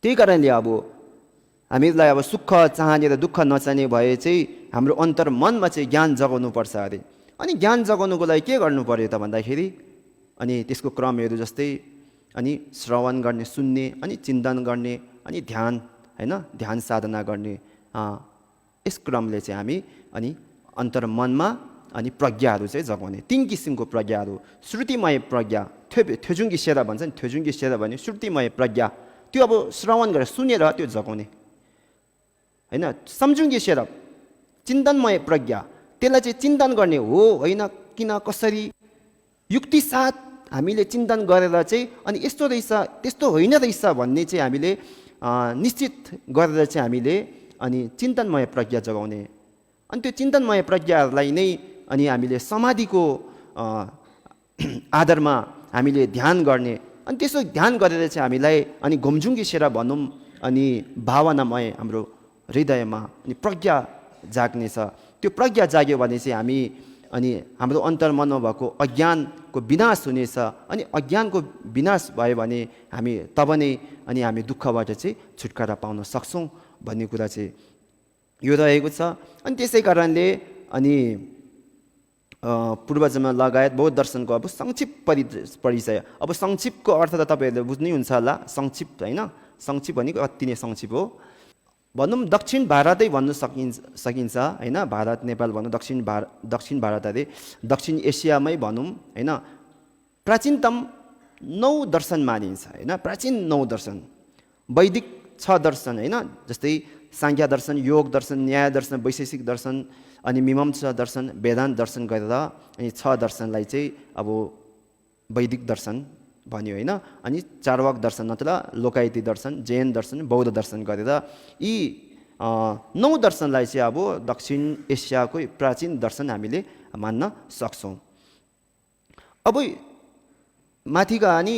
Speaker 1: त्यही कारणले अब हामीहरूलाई अब सुख चाहने र दुःख नचाहने भए चाहिँ हाम्रो अन्तर्मनमा चाहिँ ज्ञान जगाउनुपर्छ अरे। अनि ज्ञान जगाउनुको लागि के गर्नु पर्यो त भन्दाखेरि अनि त्यसको क्रमहरू जस्तै अनि श्रवण गर्ने, सुन्ने, अनि चिन्तन गर्ने, अनि ध्यान, होइन? ध्यान साधना गर्ने। यस क्रमले चाहिँ हामी अनि अन्तर्मनमा अनि प्रज्ञाहरू चाहिँ जगाउने। 3 किसिमको प्रज्ञाहरू, श्रुतिमय प्रज्ञा, थ्योजुङ्गी सेरा भन्छ नि, थ्योजुङ्गी सेरा भन्ने श्रुतिमय प्रज्ञा, त्यो अब श्रवण गरेर सुनेर त्यो जगाउने, होइन? सम्झुङ्गी सेरा चिन्तनमय प्रज्ञा, त्यसलाई चाहिँ चिन्तन गर्ने हो, होइन? किन कसरी युक्ति साथ हामीले चिन्तन गरेर चाहिँ अनि यस्तो रहेछ त्यस्तो होइन रहेछ भन्ने चाहिँ हामीले निश्चित गरेर चाहिँ हामीले अनि चिन्तनमय प्रज्ञा जगाउने। अनि त्यो चिन्तनमय प्रज्ञाहरूलाई नै अनि हामीले समाधिको आधारमा हामीले ध्यान गर्ने। अनि त्यसो ध्यान गरेर चाहिँ हामीलाई अनि घुमझुङ्गी सेरा भनौँ, अनि भावनामय हाम्रो हृदयमा अनि प्रज्ञा जाग्नेछ। त्यो प्रज्ञा जाग्यो भने चाहिँ हामी अनि हाम्रो अन्तर्मनमा भएको अज्ञानको विनाश हुनेछ। अनि अज्ञानको विनाश भयो भने हामी तब नै अनि हामी दुःखबाट चाहिँ छुटकारा पाउन सक्छौँ भन्ने कुरा चाहिँ यो रहेको छ। अनि त्यसै कारणले अनि पूर्वजन्म लगायत बौद्ध दर्शनको अब संक्षिप्त परिचय। अब संक्षिप्तको अर्थ त तपाईँहरूले बुझ्नै हुन्छ होला, संक्षिप्त, होइन? संक्षिप्त भनेको अति नै संक्षिप्त हो। भनौँ दक्षिण भारतै भन्नु सकिन्छ, होइन? भारत, नेपाल भनौँ, दक्षिण भारत अरे दक्षिण एसियामै भनौँ, होइन? प्राचीनतम 9 दर्शन मानिन्छ, होइन? प्राचीन 9 दर्शन, वैदिक 6 दर्शन, होइन? जस्तै सांख्य दर्शन, योग दर्शन, न्याय दर्शन, वैशेषिक दर्शन, अनि मीमांसा दर्शन, वेदान्त दर्शन गरेर अनि 6 दर्शनलाई चाहिँ अब वैदिक दर्शन भन्यो, होइन? अनि चारवाक दर्शन नत्र लोकायती दर्शन, जैन दर्शन, बौद्ध दर्शन गरेर यी 9 दर्शनलाई चाहिँ अब दक्षिण एसियाको प्राचीन दर्शन हामीले मान्न सक्छौँ। अब माथिका अनि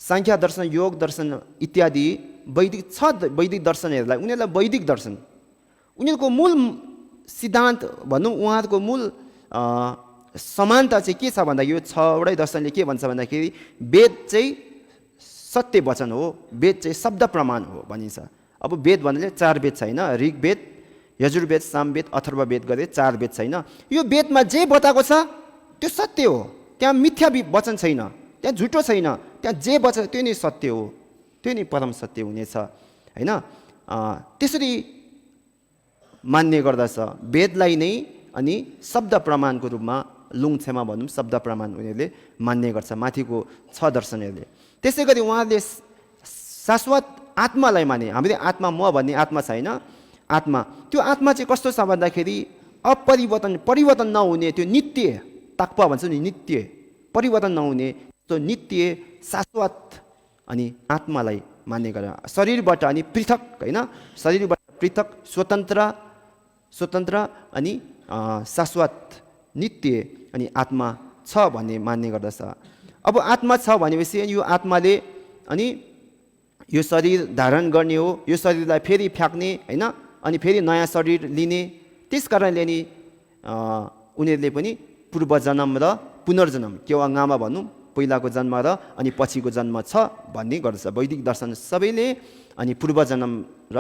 Speaker 1: सांख्य दर्शन, योग दर्शन इत्यादि वैदिक 6 वैदिक दर्शनहरूलाई उनीहरूलाई वैदिक दर्शन, उनीहरूको मूल सिद्धान्त भनौँ, उहाँहरूको मूल समानता चाहिँ के छ भन्दा यो 6वटै दर्शनले के भन्छ भन्दाखेरि वेद चाहिँ सत्य वचन हो, वेद चाहिँ शब्द प्रमाण हो भनिन्छ। अब वेद भन्नाले 4 वेद छैन, ऋग्वेद, यजुर्वेद, सामवेद, अथर्ववेद गरे 4 वेद छैन। यो वेदमा जे बताएको छ त्यो सत्य हो, त्यहाँ मिथ्या वचन छैन, त्यहाँ झुटो छैन, त्यहाँ जे वचन त्यो नै सत्य हो, त्यो नै परम सत्य हुनेछ, होइन? त्यसरी मान्ने गर्दछ वेदलाई नै अनि शब्द प्रमाणको रूपमा लुङछेमा भनौँ शब्द प्रमाण उनीहरूले मान्ने गर्छ माथिको 6 दर्शनहरूले। त्यसै गरी उहाँहरूले शाश्वत आत्मालाई माने। हामीले आत्मा, म भन्ने आत्मा छैन, आत्मा, त्यो आत्मा चाहिँ कस्तो छ भन्दाखेरि परिवर्तन नहुने, त्यो नित्य ताक्पा भन्छ नि, नित्य परिवर्तन नहुने त्यो नित्य शाश्वत अनि आत्मालाई मान्ने गरेर शरीरबाट अनि पृथक, होइन? शरीरबाट पृथक, स्वतन्त्र अनि शाश्वत नित्य अनि आत्मा छ भन्ने मान्ने गर्दछ। अब आत्मा छ भनेपछि यो आत्माले अनि यो शरीर धारण गर्ने हो, यो शरीरलाई फेरि फ्याँक्ने, होइन? अनि फेरि नयाँ शरीर लिने। त्यस कारणले नि उनीहरूले पनि पूर्व जन्म र पुनर्जन्म केवाङ्गामा भनौँ पहिलाको जन्म र अनि पछिको जन्म छ भन्ने गर्दछ वैदिक दर्शन सबैले। अनि पूर्व जन्म र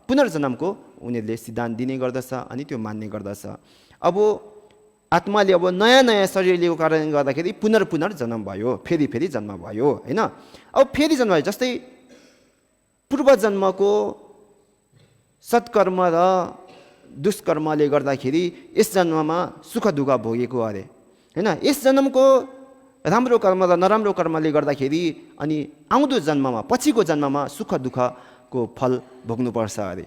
Speaker 1: पुनर्जन्मको उनीहरूले सिद्धान्त दिने गर्दछ अनि त्यो मान्ने गर्दछ। अब आत्माले अब नयाँ नयाँ शरीर लिएको कारणले गर्दाखेरि पुनर्जन्म भयो, फेरि फेरि जन्म भयो होइन। अब फेरि जन्म भयो, जस्तै पूर्व जन्मको सत्कर्म र दुष्कर्मले गर्दाखेरि यस जन्ममा सुख दुःख भोगेको अरे होइन। यस जन्मको राम्रो कर्म र नराम्रो कर्मले गर्दाखेरि अनि आउँदो जन्ममा पछिको जन्ममा सुख दुःखको फल भोग्नुपर्छ अरे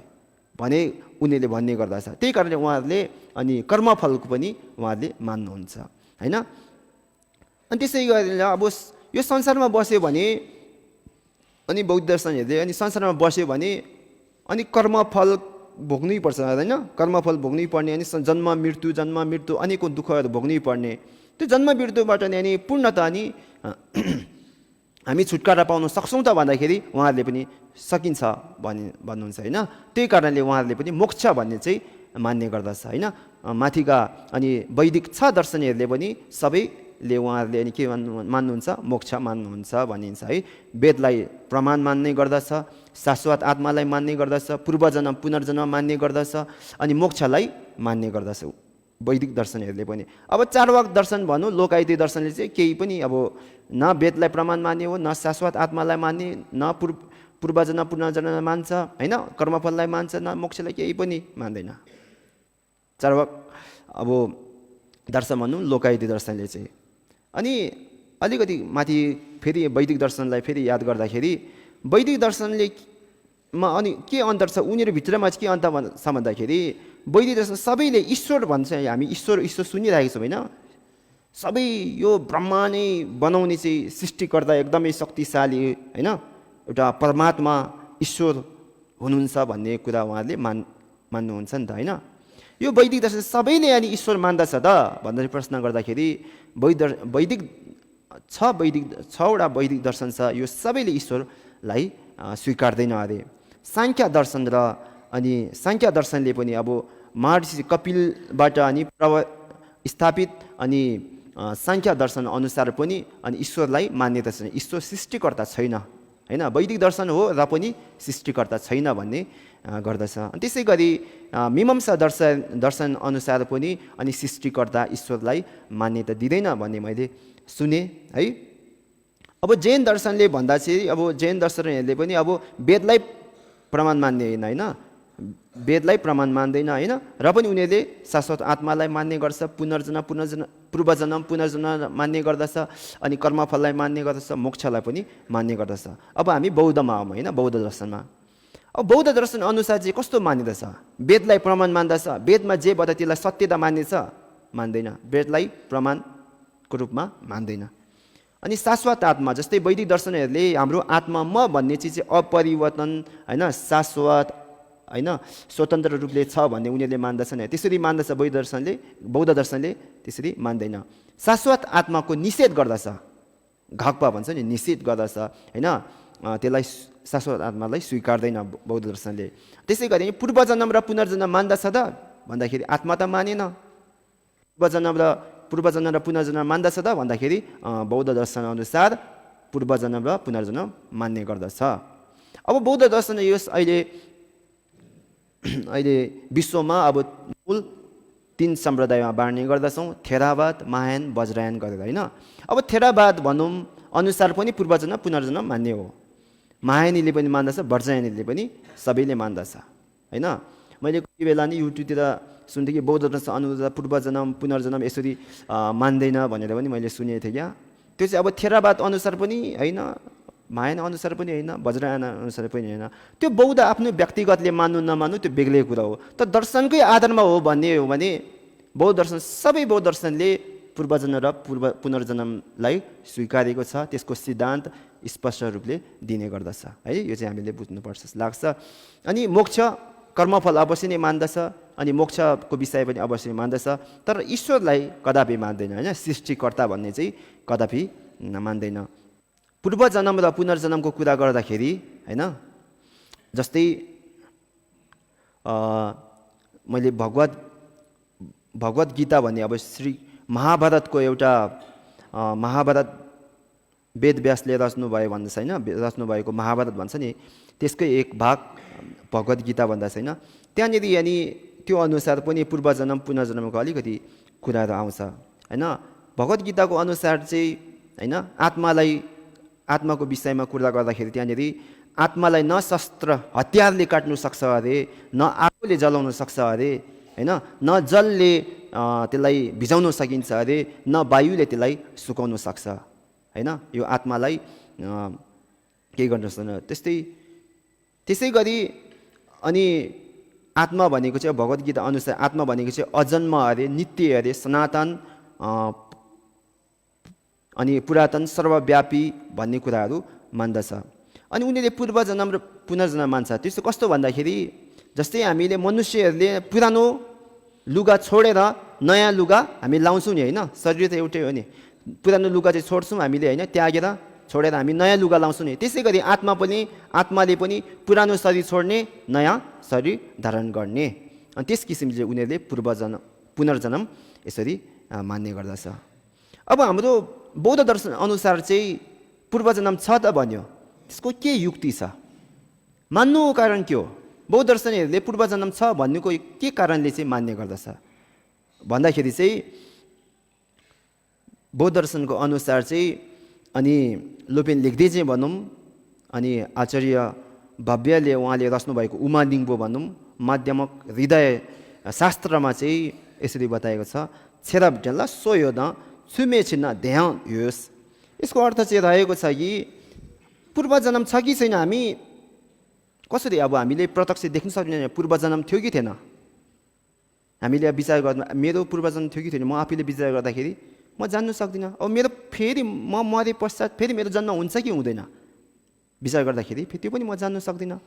Speaker 1: भने उनीहरूले भन्ने गर्दछ। त्यही कारणले उहाँहरूले अनि कर्मफलको पनि उहाँहरूले मान्नुहुन्छ होइन। अनि त्यसै गरेर अब यो संसारमा बस्यो भने अनि बौद्ध दर्शनहरूले अनि संसारमा बस्यो भने अनि कर्मफल भोग्नै पर्छ होइन। कर्मफल भोग्नै पर्ने अनि जन्म मृत्यु अनेकौँ दुःखहरू भोग्नै पर्ने। त्यो जन्म मृत्युबाट नि अनि पूर्णतः अनि हामी छुटकारा पाउन सक्छौँ त भन्दाखेरि उहाँहरूले पनि सकिन्छ भन्नुहुन्छ होइन। त्यही कारणले उहाँहरूले पनि मोक्ष भन्ने चाहिँ मान्ने गर्दछ होइन। माथिका अनि वैदिक 6 दर्शनीहरूले पनि सबैले उहाँहरूले अनि के मान्नुहुन्छ, मोक्ष मान्नुहुन्छ भनिन्छ है। वेदलाई प्रमाण मान्ने गर्दछ, शाश्वत आत्मालाई मान्ने गर्दछ, पूर्वजन्म पुनर्जन्म मान्ने गर्दछ अनि मोक्षलाई मान्ने गर्दछ वैदिक दर्शनहरूले पनि। अब चारवाक दर्शन भनौँ लोकायती दर्शनले चाहिँ केही पनि अब न वेदलाई प्रमाण मान्ने हो, न शाश्वत आत्मालाई मान्ने, न पूर्वजन्म पुनर्जन्म मान्छ होइन, कर्मफललाई मान्छ, न मोक्षलाई केही पनि मान्दैन। चारवाक अब दर्शन भनौँ लोकायती दर्शनले चाहिँ। अनि अलिकति माथि फेरि वैदिक दर्शनलाई फेरि याद गर्दाखेरि वैदिक दर्शनले मा अनि के अन्तर छ उनीहरू भित्रमा चाहिँ के अन्तर छ भन्दाखेरि वैदिक दर्शन सबैले ईश्वर भन्छ। हामी ईश्वर सुनिरहेको छौँ होइन। सबै यो ब्रह्मा नै बनाउने चाहिँ सृष्टिकर्ता एकदमै शक्तिशाली होइन, एउटा परमात्मा ईश्वर हुनुहुन्छ भन्ने कुरा उहाँहरूले मान्नुहुन्छ नि त होइन। यो वैदिक दर्शन सबैले अनि ईश्वर मान्दछ त भन्दाखेरि प्रश्न गर्दाखेरि वैदिक 6वटा वैदिक दर्शन छ, यो सबैले ईश्वरलाई स्वीकार्दैन अरे। साङ्ख्य दर्शन र अनि साङ्ख्य दर्शनले पनि अब महर्षि कपिलबाट अनि स्थापित अनि साङ्ख्य दर्शन अनुसार पनि अनि ईश्वरलाई मान्यता छैन, ईश्वर सृष्टिकर्ता छैन होइन। वैदिक दर्शन हो र पनि सृष्टिकर्ता छैन भन्ने गर्दछ। अनि त्यसै गरी मीमांसा दर्शन अनुसार पनि अनि सृष्टिकर्ता ईश्वरलाई मान्यता दिँदैन भन्ने मैले सुने है। अब जैन दर्शनले भन्दा चाहिँ अब जैन दर्शनहरूले पनि अब वेदलाई प्रमाण मान्ने होइन, वेदलाई प्रमाण मान्दैन होइन, र पनि उनीहरूले शाश्वत आत्मालाई मान्ने गर्छ, पूर्वजन्म पुनर्जन्म मान्ने गर्दछ अनि कर्मफललाई मान्ने गर्दछ, मोक्षलाई पनि मान्ने गर्दछ। अब हामी बौद्धमा आउँ होइन, बौद्ध दर्शनमा। अब बौद्ध दर्शन अनुसार चाहिँ कस्तो मान्यता छ, वेदलाई प्रमाण मान्दछ, वेदमा जे भन्दा त्यसलाई सत्यता मान्नेछ मान्दैन, वेदलाई प्रमाणको रूपमा मान्दैन। अनि शाश्वत आत्मा जस्तै वैदिक दर्शनहरूले हाम्रो आत्मा म भन्ने चिज चाहिँ अपरिवर्तन होइन, शाश्वत होइन, स्वतन्त्र रूपले छ भन्ने उनीहरूले मान्दछन्। त्यसरी मान्दछ बौद्ध दर्शनले त्यसरी मान्दैन। शाश्वत आत्माको निषेध गर्दछ, घाक्पा भन्छ नि, निषेध गर्दछ होइन, त्यसलाई शाश्वत आत्मालाई स्वीकार्दैन बौद्ध दर्शनले। त्यसै गरी पूर्वजन्म र पुनर्जन्म मान्दछ त भन्दाखेरि आत्मा त मानेन, पूर्वजन्म र पुनर्जन्म मान्दछ त भन्दाखेरि बौद्ध दर्शन अनुसार पूर्वजन्म र पुनर्जन्म मान्ने गर्दछ। अब बौद्ध दर्शन यस अहिले विश्वमा अब मूल 3 सम्प्रदायमा बाँड्ने गर्दछौँ, थेरावाद, महायान, वज्रयान गरेर होइन। अब थेरावाद भनौँ अनुसार पनि पूर्वजन्म पुनर्जन्म मान्ने हो, महायानीले पनि मान्दछ, वज्रयानीले पनि सबैले मान्दछ होइन। मैले कोही बेला नि युट्युबतिर सुन्थेँ कि बौद्ध दर्शन अनुसार पूर्वजन्म पुनर्जन्म यसरी मान्दैन भनेर पनि मैले सुनेको थिएँ क्या। त्यो चाहिँ अब थेरावाद अनुसार पनि होइन, महायान अनुसार पनि होइन, वज्रयान अनुसार पनि होइन। त्यो बौद्ध आफ्नो व्यक्तिगतले मान्नु नमान्नु त्यो बेग्लै कुरा हो। त दर्शनकै आधारमा हो भन्ने हो भने बौद्ध दर्शन सबै बौद्ध दर्शनले पूर्वजन्म र पुनर्जन्मलाई स्वीकारेको छ, त्यसको सिद्धान्त स्पष्ट रूपले दिने गर्दछ है। यो चाहिँ हामीले बुझ्नुपर्छ जस्तो लाग्छ। अनि मोक्ष कर्मफल अवश्य नै मान्दछ अनि मोक्षको विषय पनि अवश्य मान्दछ, तर ईश्वरलाई कदापि मान्दैन होइन, सृष्टिकर्ता भन्ने चाहिँ कदापि मान्दैन। पूर्वजन्म र पुनर्जन्मको कुरा गर्दाखेरि होइन, जस्तै मैले भगवत गीता भन्ने अब श्री महाभारतको एउटा महाभारत वेदव्यासले रच्नुभयो भन्दैछ होइन, रच्नुभएको महाभारत भन्छ नि, त्यसकै एक भाग भगवद् गीता भन्दा छैन, त्यहाँनिर अनि त्यो अनुसार पनि पूर्वजन्म पुनर्जन्मको अलिकति कुराहरू आउँछ होइन। भगवद् गीताको अनुसार चाहिँ होइन आत्माको विषयमा कुरा गर्दाखेरि त्यहाँनिर आत्मालाई न शस्त्र हतियारले काट्नु सक्छ अरे, न आगोले जलाउन सक्छ अरे होइन, न जलले त्यसलाई भिजाउन सकिन्छ अरे, न वायुले त्यसलाई सुकाउन सक्छ होइन। यो आत्मालाई केही गर्न सक्दैन। त्यसै गरी अनि आत्मा भनेको चाहिँ भगवद् गीता अनुसार आत्मा भनेको चाहिँ अजन्म अरे, नित्य अरे, सनातन अनि पुरातन सर्वव्यापी भन्ने कुराहरू मान्दछ। अनि उनीहरूले पूर्वजन्म र पुनर्जन्म मान्छ। त्यस्तो कस्तो भन्दाखेरि जस्तै हामीले मनुष्यहरूले पुरानो लुगा छोडेर नयाँ लुगा हामी लाउँछौँ नि होइन, शरीर त एउटै हो नि, पुरानो लुगा चाहिँ छोड्छौँ हामीले होइन, त्यागेर छोडेर हामी नयाँ लुगा लाउँछौँ नि। त्यसै गरी आत्माले पनि पुरानो शरीर छोड्ने, नयाँ शरीर धारण गर्ने। अनि त्यस किसिमले उनीहरूले पुनर्जन्म यसरी मान्ने गर्दछ। अब हाम्रो बौद्ध दर्शन अनुसार चाहिँ पूर्वजन्म छ त भन्यो, त्यसको के युक्ति छ, मान्नुको कारण के हो? बौद्ध दर्शनहरूले पूर्वजन्म छ भन्नुको के कारणले चाहिँ मान्ने गर्दछ भन्दाखेरि चाहिँ बौद्ध दर्शनको अनुसार चाहिँ अनि लोपेन लेख्दै चाहिँ भनौँ, अनि आचार्य भव्यले उहाँले रच्नुभएको उमालिङ्गो भनौँ माध्यमक हृदय शास्त्रमा चाहिँ यसरी बताएको छ, छेरा भिटल्ला सोयो न छुमे छिन्न ध्यान होस्। यसको अर्थ चाहिँ रहेको छ कि पूर्वजन्म छ कि छैन, हामी कसरी अब हामीले प्रत्यक्ष देख्न सक्दैन पूर्वजन्म थियो कि थिएन। हामीले विचार गर्दा मेरो पूर्वजन्म थियो कि थिएन, म आफैले विचार गर्दाखेरि म जान्नु सक्दिनँ। अब मेरो फेरि म मरे पश्चात फेरि मेरो जन्म हुन्छ कि हुँदैन विचार गर्दाखेरि त्यो पनि म जान्नु सक्दिनँ।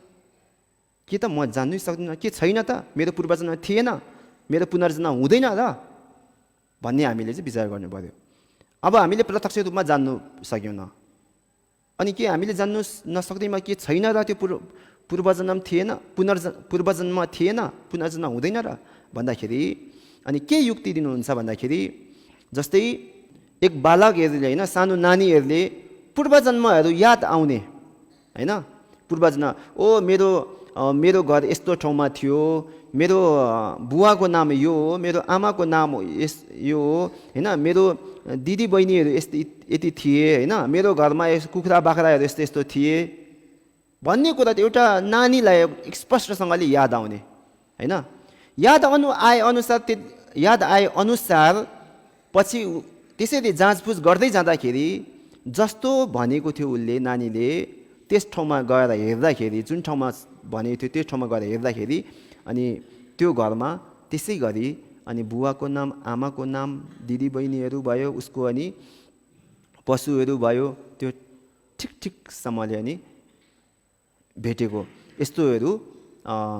Speaker 1: के त म जान्नै सक्दिनँ, के छैन त मेरो पूर्वजन्म थिएन, मेरो पुनर्जन्म हुँदैन र भन्ने हामीले चाहिँ विचार गर्नु पर्यो। अब हामीले प्रत्यक्ष रूपमा जान्नु सक्यौँ, अनि के हामीले जान्नु नसक्दैमा के छैन र त्यो पूर्वजन्म थिएन, पूर्वजन्म थिएन, पुनर्जन्म हुँदैन र भन्दाखेरि अनि के युक्ति दिनुहुन्छ भन्दाखेरि जस्तै एक बालकहरूले होइन, सानो नानीहरूले पूर्वजन्महरू याद आउने होइन, पूर्वजन्म मेरो घर यस्तो ठाउँमा थियो, मेरो बुवाको नाम यो हो, मेरो आमाको नाम यो हो होइन, मेरो दिदी बहिनीहरू यति थिए होइन, मेरो घरमा कुखुरा बाख्राहरू यस्तो यस्तो थिए भन्ने कुरा त एउटा नानीलाई स्पष्टसँगले याद आउने होइन। याद आए अनुसार पछि त्यसैले जाँचबुझ गर्दै जाँदाखेरि जस्तो भनेको थियो उसले नानीले त्यस ठाउँमा गएर हेर्दाखेरि, जुन ठाउँमा भनेको थियो त्यस ठाउँमा गएर हेर्दाखेरि अनि त्यो घरमा त्यसै गरी अनि बुवाको नाम, आमाको नाम, दिदी बहिनीहरू भयो, उसको अनि पशुहरू भयो, त्यो ठिकठिकसम्मले अनि भेटेको यस्तोहरू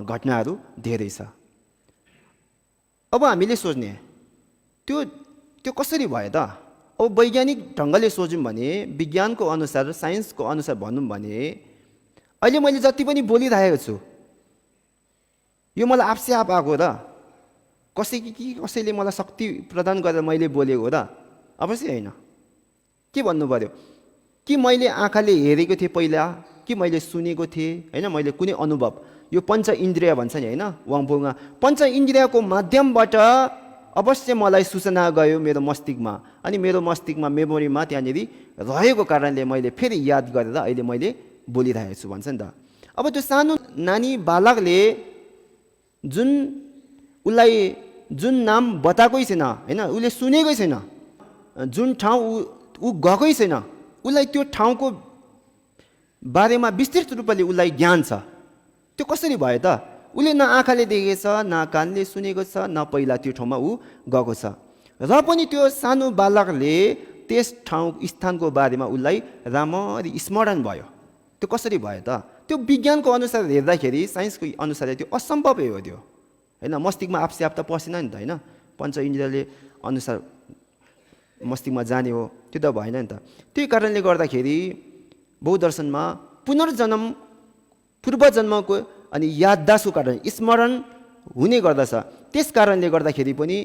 Speaker 1: घटनाहरू धेरै छ। अब हामीले सोच्ने त्यो कसरी भयो त? अब वैज्ञानिक ढङ्गले सोच्यौँ भने, विज्ञानको अनुसार, साइन्सको अनुसार भनौँ भने अहिले मैले जति पनि बोलिरहेको छु यो मलाई आफसे आफ आएको र कसैले मलाई शक्ति प्रदान गरेर मैले बोलेको र अवश्य होइन। के भन्नु पर्यो, कि मैले आँखाले हेरेको थिएँ पहिला, कि मैले सुनेको थिएँ होइन, मैले कुनै अनुभव, यो पञ्च इन्द्रिय भन्छ नि होइन वाङपोङमा, पञ्च इन्द्रियको माध्यमबाट अवश्य मलाई सूचना गयो मेरो मस्तिष्कमा, अनि मेरो मस्तिष्कमा मेमोरीमा त्यहाँनिर रहेको कारणले मैले फेरि याद गरेर अहिले मैले बोलिरहेको छु भन्छ नि त। अब त्यो सानो नानी बालकले उसलाई जुन नाम बताएकै छैन होइन, उसले सुनेकै छैन, जुन ठाउँ ऊ गएकै छैन, उसलाई त्यो ठाउँको बारेमा विस्तृत रूपले उसलाई ज्ञान छ, त्यो कसरी भयो त? उसले न आँखाले देखेको छ, न कानले सुनेको छ, न पहिला त्यो ठाउँमा ऊ गएको छ, र पनि त्यो सानो बालकले त्यस स्थानको बारेमा उसलाई राम्ररी स्मरण भयो। त्यो कसरी भयो त? त्यो विज्ञानको अनुसार हेर्दाखेरि, साइन्सको अनुसार त्यो असम्भवै हो त्यो होइन। मस्तिष्कमा आफसे आफ त पसेन नि त होइन, पञ्च इन्द्रियले अनुसार मस्तिष्कमा जाने हो, त्यो त भएन नि त। त्यही कारणले गर्दाखेरि बौद्ध दर्शनमा पूर्वजन्मको अनि याददासको कारण स्मरण हुने गर्दछ। त्यस कारणले गर्दाखेरि पनि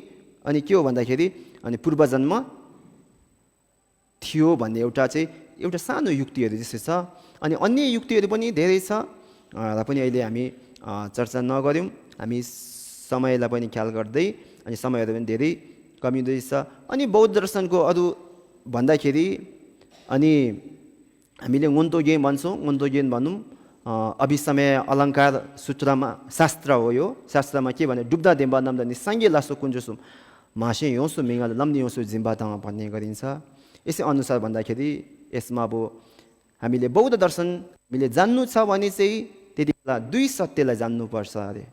Speaker 1: अनि के हो भन्दाखेरि अनि पूर्वजन्म थियो भन्ने एउटा सानो युक्तिहरू जस्तो छ। अनि अन्य युक्तिहरू पनि धेरै छ र पनि अहिले हामी चर्चा नगर्यौँ। हामी समयलाई पनि ख्याल गर्दै अनि समयहरू पनि धेरै कमी हुँदैछ। अनि बौद्ध दर्शनको अरू भन्दाखेरि अनि हामीले गोन्तोगेन भन्छौँ, गोन्तोगेन भनौँ, अभिसमय अलङ्कार सूत्रमा शास्त्र हो। यो शास्त्रमा के भने डुब्दा देम्बा नाम्दा निसाङ्गे लासो कुन्जुसुम मासे योसु मिङ्गा लम्नी योसु जिम्बातामा भन्ने गरिन्छ। यसै अनुसार भन्दाखेरि यसमा अब हामीले बौद्ध दर्शन हामीले जान्नु छ भने चाहिँ त्यति बेला 2 सत्यलाई जान्नुपर्छ अरे,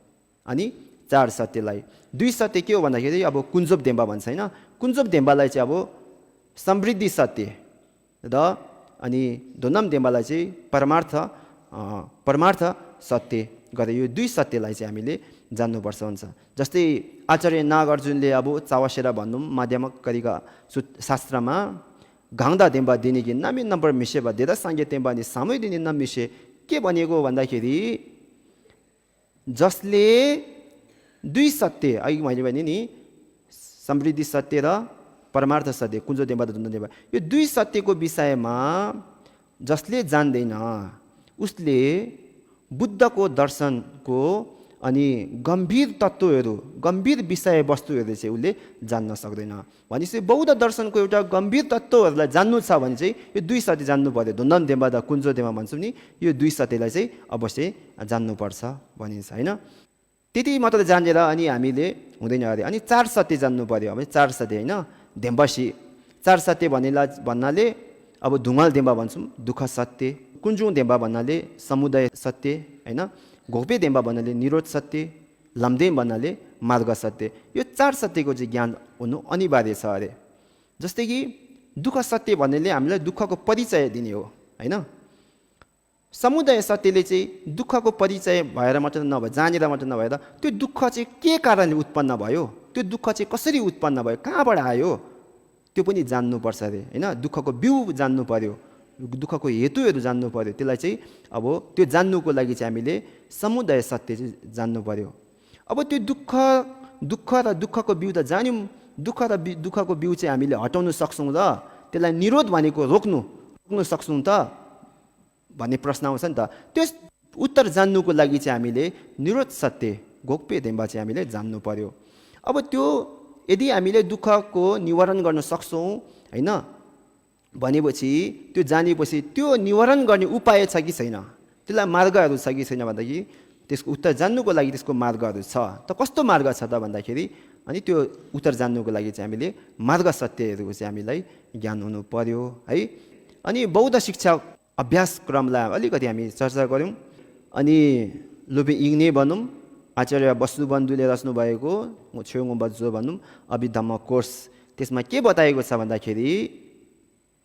Speaker 1: अनि 4 सत्यलाई। 2 सत्य के हो भन्दाखेरि अब कुञ्जोप देम्बा भन्छ होइन, कुञ्जोप देम्बालाई चाहिँ अब समृद्धि सत्य र अनि धोनाम देम्बालाई चाहिँ परमार्थ सत्य गरे। यो 2 सत्यलाई चाहिँ हामीले जान्नुपर्छ हुन्छ। जस्तै आचार्य नागार्जुनले अब चावासेरा भनौँ माध्यमिक करिका शास्त्रमा घाङ्दा देम्बा दिनेगी नामी नम्बर मिसे वा देदा साङ्गे देम्बा नि सामै दिने नाम मिसे के भनेको भन्दाखेरि जसले 2 सत्य अघि मैले भने नि समृद्धि सत्य र परमार्थ सत्य कुञ्जो देम्बा र धुन्द देम्बा, यो 2 सत्यको विषयमा जसले जान्दैन उसले बुद्धको दर्शनको अनि गम्भीर तत्त्वहरू गम्भीर विषयवस्तुहरू चाहिँ उसले जान्न सक्दैन। भनेपछि बौद्ध दर्शनको एउटा गम्भीर तत्त्वहरूलाई जान्नु छ भने चाहिँ यो 2 सत्य जान्नु पर्यो। धुन्दन देम्बा र कुञ्जो देम्बा भन्छौँ नि, यो 2 सत्यलाई चाहिँ अवश्य जान्नुपर्छ भनिन्छ होइन। त्यति मात्र जानेर अनि हामीले हुँदैन अरे। अनि 4 सत्य जान्नु पर्यो। अब 4 सत्य होइन, देम्बासी 4 सत्य भन्नाले अब धुङ्गल देम्बा भन्छौँ दुःख सत्य, कुञ्जुङ देम्बा भन्नाले समुदाय सत्य होइन, घोपे देम्बा भन्नाले निरोध सत्य, लम्देम भन्नाले मार्ग सत्य। यो 4 सत्यको चाहिँ ज्ञान हुनु अनिवार्य छ अरे। जस्तै कि दुःख सत्य भन्नाले हामीलाई दुःखको परिचय दिने हो होइन। समुदाय सत्यले चाहिँ दुःखको परिचय भएर मात्र नभए, जानेर मात्र नभएर त्यो दुःख चाहिँ के कारणले उत्पन्न भयो, त्यो दुःख चाहिँ कसरी उत्पन्न भयो, कहाँबाट आयो त्यो पनि जान्नुपर्छ अरे होइन। दुःखको बिउ जान्नु पर्यो, दुःखको हेतुहरू जान्नु पर्यो। त्यसलाई चाहिँ अब त्यो जान्नुको लागि चाहिँ हामीले समुदाय सत्य चाहिँ जान्नु पर्यो। अब त्यो दुःख र दुःखको बिउ त जान्यौँ, दुःख र दुःखको बिउ चाहिँ हामीले हटाउन सक्छौँ र त्यसलाई निरोध भनेको रोक्नु सक्छौँ त भन्ने प्रश्न आउँछ नि त। त्यो उत्तर जान्नुको लागि चाहिँ हामीले निरोध सत्य घोक्पे देम्बा चाहिँ हामीले जान्नु पर्यो। अब त्यो यदि हामीले दुःखको निवारण गर्न सक्छौँ होइन भनेपछि त्यो जानेपछि त्यो निवारण गर्ने उपाय छ कि छैन, त्यसलाई मार्गहरू छ कि छैन भन्दाखेरि त्यसको उत्तर जान्नुको लागि त्यसको मार्गहरू छ। त कस्तो मार्ग छ त भन्दाखेरि अनि त्यो उत्तर जान्नुको लागि चाहिँ हामीले मार्ग सत्यहरूको चाहिँ हामीलाई ज्ञान हुनु पर्यो है। अनि बौद्ध शिक्षा अभ्यासक्रमलाई अलिकति हामी चर्चा गऱ्यौँ। अनि लोपे इग्ने भनौँ, आचार्य वसुबन्धुले रच्नु भएको छेउङ बज्जो भनौँ अभिधम्म कोर्स, त्यसमा के बताएको छ भन्दाखेरि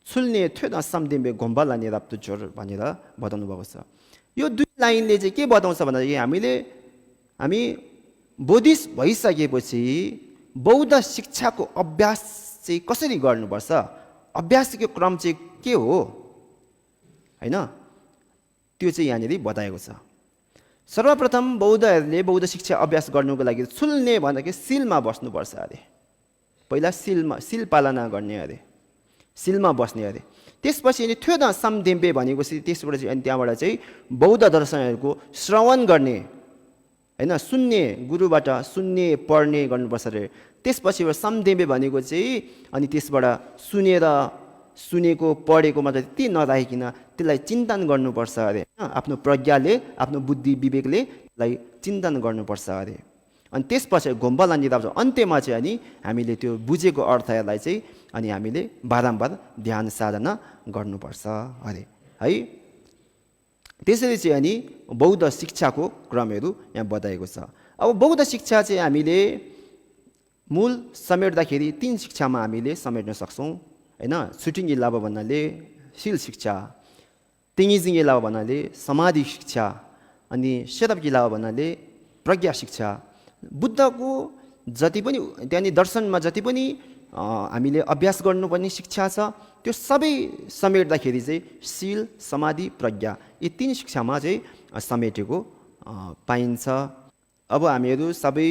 Speaker 1: छुल्ने थ्यो समदिम्बे घोम्बा लाने राप्तु जोर भनेर बताउनु भएको छ। यो 2 लाइनले चाहिँ के बताउँछ भन्दाखेरि हामी बोधिस्ट भइसकेपछि बौद्ध शिक्षाको अभ्यास चाहिँ कसरी गर्नुपर्छ, अभ्यासको क्रम चाहिँ के हो होइन, त्यो चाहिँ यहाँनिर बताएको छ। सर्वप्रथम बौद्धहरूले बौद्ध शिक्षा अभ्यास गर्नुको लागि छुल्ने भन्दाखेरि सिलमा बस्नुपर्छ अरे। पहिला सिल पालना गर्ने अरे, सिलमा बस्ने अरे। त्यसपछि अनि थ्यो समदेम्बे भनेको त्यसबाट चाहिँ अनि त्यहाँबाट चाहिँ बौद्ध दर्शनहरूको श्रवण गर्ने होइन, सुन्ने, गुरुबाट सुन्ने पढ्ने गर्नुपर्छ अरे। त्यसपछि समदेम्बे भनेको चाहिँ अनि त्यसबाट सुनेको पढेको मात्र त्यति नराखिकन त्यसलाई चिन्तन गर्नुपर्छ अरे। आफ्नो प्रज्ञाले आफ्नो बुद्धि विवेकले त्यसलाई चिन्तन गर्नुपर्छ अरे। अनि त्यसपछि घोम्बला निदाब अन्त्यमा चाहिँ अनि हामीले त्यो बुझेको अर्थलाई चाहिँ अनि हामीले बारम्बार ध्यान साधना गर्नुपर्छ अरे है। त्यसरी चाहिँ अनि बौद्ध शिक्षाको क्रमहरू यहाँ बताएको छ। अब बौद्ध शिक्षा चाहिँ हामीले मूल समेट्दाखेरि 3 शिक्षामा हामीले समेट्न सक्छौँ होइन। सुटिङ लाभा भन्नाले शील शिक्षा, तेङ्जिङ लाभा भन्नाले समाधि शिक्षा, अनि शेरप लाभा भन्नाले प्रज्ञा शिक्षा। बुद्धको जति पनि त्यहाँनिर दर्शनमा जति पनि हामीले अभ्यास गर्नुपर्ने शिक्षा छ त्यो सबै समेट्दाखेरि चाहिँ शील समाधि प्रज्ञा यी 3 शिक्षामा चाहिँ समेटेको पाइन्छ। अब हामीहरू सबै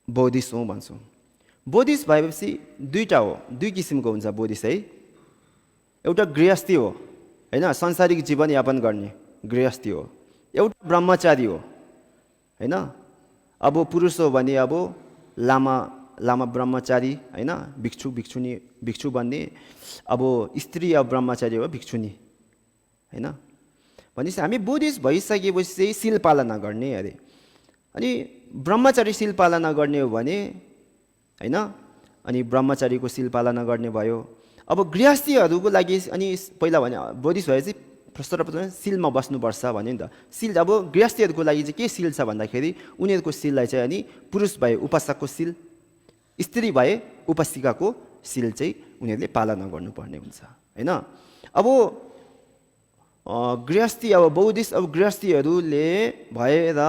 Speaker 1: बौद्धिस्ट हौँ भन्छौँ, बोधिस भएपछि दुईटा हो, दुई किसिमको हुन्छ बोधिस है। एउटा गृहस्थी हो होइन, सांसारिक जीवनयापन गर्ने गृहस्थी हो। एउटा ब्रह्मचारी हो होइन। अब पुरुष हो भने अब लामा ब्रह्मचारी होइन, भिक्षु बन्ने। अब स्त्री अब ब्रह्मचारी हो, भिक्षुनी होइन। भनेपछि हामी बुद्धिस्ट भइसकेपछि चाहिँ शील पालना गर्ने अरे। अनि ब्रह्मचारी शील पालना गर्ने हो भने होइन, अनि ब्रह्मचारीको शील पालना गर्ने भयो। अब गृहस्थीहरूको लागि अनि पहिला भने बुद्धिस्ट भएपछि सर्वप्रथम शीलमा बस्नुपर्छ भन्यो नि त। शील अब गृहस्थीहरूको लागि चाहिँ के शील छ भन्दाखेरि उनीहरूको शीललाई चाहिँ अनि पुरुष भए उपासकको शील, स्त्री भए उपासिकाको शील चाहिँ उनीहरूले पालना गर्नुपर्ने हुन्छ होइन। अब गृहस्थी अब बुद्धिस्ट अब गृहस्थीहरूले भएर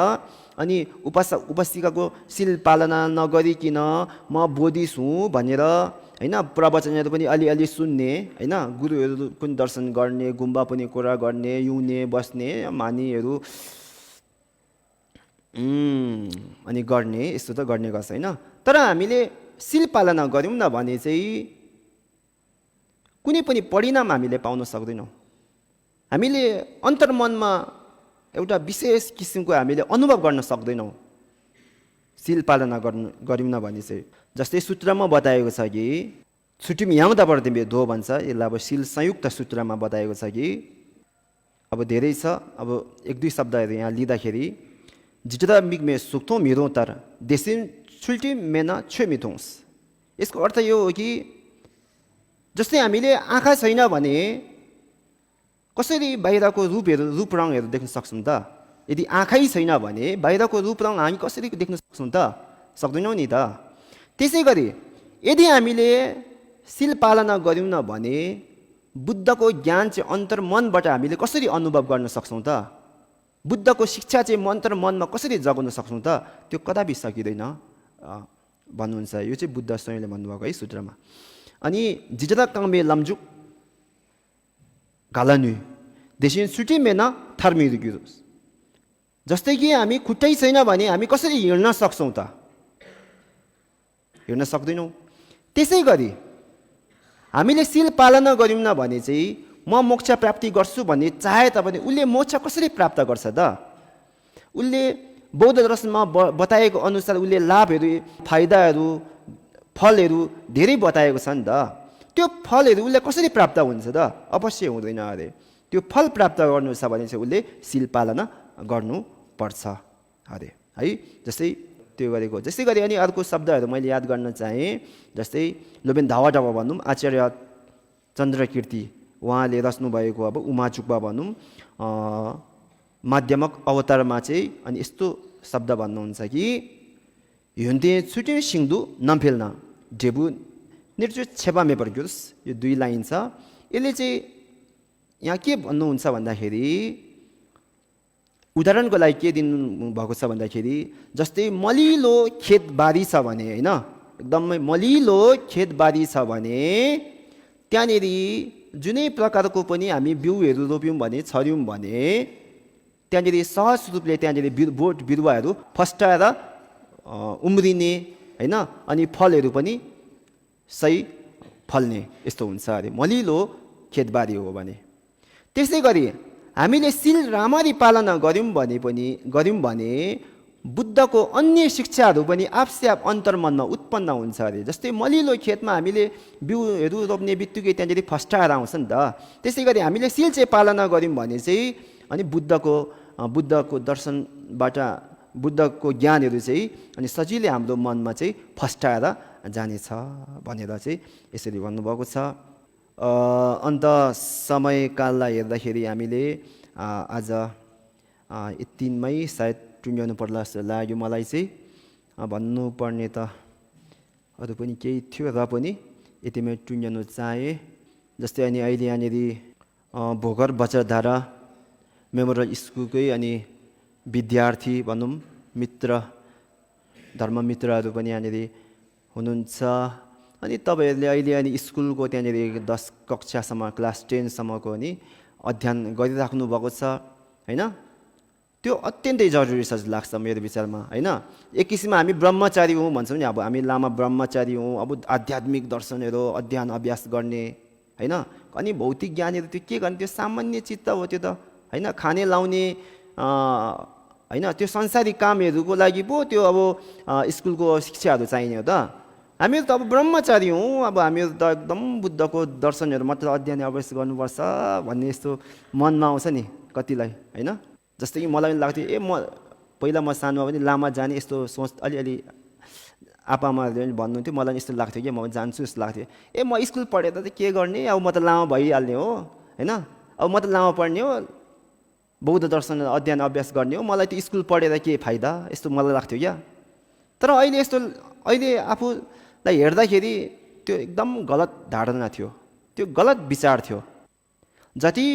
Speaker 1: अनि उपासिकाको शील पालना नगरिकन म बुद्धिस्ट हुँ भनेर होइन, प्रवचनहरू पनि अलिअलि सुन्ने होइन, गुरुहरू पनि दर्शन गर्ने, गुम्बा पनि कुरा गर्ने, युने बस्ने मानिहरू अनि गर्ने, यस्तो त गर्ने गर्छ होइन। तर हामीले शील पालना गऱ्यौँ न भने चाहिँ कुनै पनि परिणाम हामीले पाउन सक्दैनौँ। हामीले अन्तर्मनमा एउटा विशेष किसिमको हामीले अनुभव गर्न सक्दैनौँ शील पालना गऱ्यौँ न भने चाहिँ। जस्तै सूत्रमा बताएको छ कि छुट्टी यहाँ दे दो भन्छ, यसलाई अब शील संयुक्त सूत्रमा बताएको छ कि अब धेरै छ। अब एक दुई शब्दहरू यहाँ लिँदाखेरि जिटदा मिगमे सुक्थौँ मिरौँ तर देशिन छुल्टी मेना छे मिथौँस। यसको अर्थ यो हो कि जस्तै हामीले आँखा छैन भने कसरी बाहिरको रूप रङहरू देख्न सक्छौँ त? यदि आँखै छैन भने बाहिरको रूप रङ हामी कसरी देख्न सक्छौँ त? सक्दैनौँ नि त। त्यसै गरी यदि हामीले शील पालना गऱ्यौँ न भने बुद्धको ज्ञान चाहिँ अन्तर्मनबाट हामीले कसरी अनुभव गर्न सक्छौँ त? बुद्धको शिक्षा चाहिँ अन्तर्मनमा कसरी जगाउन सक्छौँ त? त्यो कदापि सकिँदैन भन्नुहुन्छ। यो चाहिँ बुद्ध स्वयंले भन्नुभएको है सूत्रमा। अनि जिजदा कामे लम्जुक घालनु देशिन सुटी मेना थर्मिरुस। जस्तै कि हामी खुट्टै छैन भने हामी कसरी हिँड्न सक्छौँ त? हिँड्न सक्दैनौँ। त्यसै गरी हामीले शील पालना गऱ्यौँ न भने चाहिँ म मोक्ष प्राप्ति गर्छु भन्ने चाहे तापनि उसले मोक्ष कसरी प्राप्त गर्छ त? उसले बौद्ध दर्शनमा बताएको अनुसार उसले लाभहरू, फाइदाहरू, फलहरू धेरै बताएको छ नि त। त्यो फलहरू उसले कसरी प्राप्त हुन्छ त? अवश्य हुँदैन अरे। त्यो फल प्राप्त गर्नु छ भने चाहिँ उसले शील पालना गर्नुपर्छ अरे है। जस्तै त्यो गरेको। जस्तै गरी अनि अर्को शब्दहरू मैले याद गर्न चाहेँ। जस्तै लोबेन धावा डावा भनौँ, आचार्य चन्द्रकीर्ति उहाँले रच्नुभएको अब उमाचुक्पा भनौँ माध्यमक अवतारमा चाहिँ अनि यस्तो शब्द भन्नुहुन्छ कि हिउँदे छुट्यो सिङ्दु नम्फेल्न डेबु निर्चु छेपामे पर्क्योस्। यो दुई लाइन छ। यसले चाहिँ यहाँ के भन्नुहुन्छ भन्दाखेरि उदाहरणको लागि के दिनु भएको छ भन्दाखेरि जस्तै मलिलो खेतबारी छ भने होइन, एकदमै मलिलो खेतबारी छ भने त्यहाँनिर जुनै प्रकारको पनि हामी बिउहरू रोप्यौँ भने, छर्यौँ भने त्यहाँनिर सहज रूपले त्यहाँनिर बोट बिरुवाहरू फस्टाएर उम्रिने होइन, अनि फलहरू पनि सही फल्ने यस्तो हुन्छ अरे मलिलो खेतबारी हो भने। त्यसै गरी हामीले शील राम्ररी पालना गऱ्यौँ भने बुद्धको अन्य शिक्षाहरू पनि आफसे आफ अन्तर्मनमा उत्पन्न हुन्छ अरे। जस्तै मलिलो खेतमा हामीले बिउहरू रोप्ने बित्तिकै त्यहाँनिर फस्टाएर आउँछ नि त। त्यसै गरी हामीले शील चाहिँ पालना गऱ्यौँ भने चाहिँ अनि बुद्धको दर्शनबाट बुद्धको ज्ञानहरू चाहिँ अनि सजिलै हाम्रो मनमा चाहिँ फस्टाएर जानेछ भनेर चाहिँ यसरी भन्नुभएको छ। अन्त समयकाललाई हेर्दाखेरि हामीले आज यतिमै सायद टुङ्ग्याउनु पर्ला जस्तो लाग्यो मलाई चाहिँ। भन्नुपर्ने त अरू पनि केही थियो र पनि यतिमै टुङ्ग्याउनु चाहेँ। जस्तै अनि अहिले यहाँनिर भोगर बचरधारा मेमोरियल स्कुलकै अनि विद्यार्थी भनौँ मित्र धर्ममित्रहरू पनि यहाँनिर हुनुहुन्छ। अनि तपाईँहरूले अहिले अनि स्कुलको त्यहाँनिर 10 कक्षासम्म क्लास 10 सम्मको नि अध्ययन गरिराख्नु भएको छ होइन। त्यो अत्यन्तै जरुरी छ जस्तो लाग्छ मेरो विचारमा, होइन? एक किसिममा हामी ब्रह्मचारी हौँ भन्छौँ नि, अब हामी लामा ब्रह्मचारी हौँ, अब आध्यात्मिक दर्शनहरू अध्ययन अभ्यास गर्ने, होइन? अनि भौतिक ज्ञानहरू त्यो के गर्ने, त्यो सामान्य चित्त हो त्यो त, होइन? खाने लाउने होइन, त्यो संसारिक कामहरूको लागि पो त्यो अब स्कुलको शिक्षाहरू चाहिने हो त। हामीहरू त अब ब्रह्मचारी हौँ, अब हामीहरू त एकदम बुद्धको दर्शनहरू मात्र अध्ययन अभ्यास गर्नुपर्छ भन्ने यस्तो मनमा आउँछ नि कतिलाई, होइन? जस्तै कि मलाई पनि लाग्थ्यो, पहिला म सानोमा पनि लामा जाने यस्तो सोच अलिअलि आप्पामाहरूले पनि भन्नुहुन्थ्यो, मलाई यस्तो लाग्थ्यो कि म जान्छु जस्तो लाग्थ्यो। म स्कुल पढेर त के गर्ने, अब म त लामा भइहाल्ने हो, होइन? अब म त लामा पढ्ने हो, बौद्ध दर्शन अध्ययन अभ्यास गर्ने हो, मलाई त्यो स्कुल पढेर के फाइदा, यस्तो मलाई लाग्थ्यो क्या। तर अहिले आफूलाई हेर्दाखेरि त्यो एकदम गलत धारणा थियो, त्यो गलत विचार थियो। जति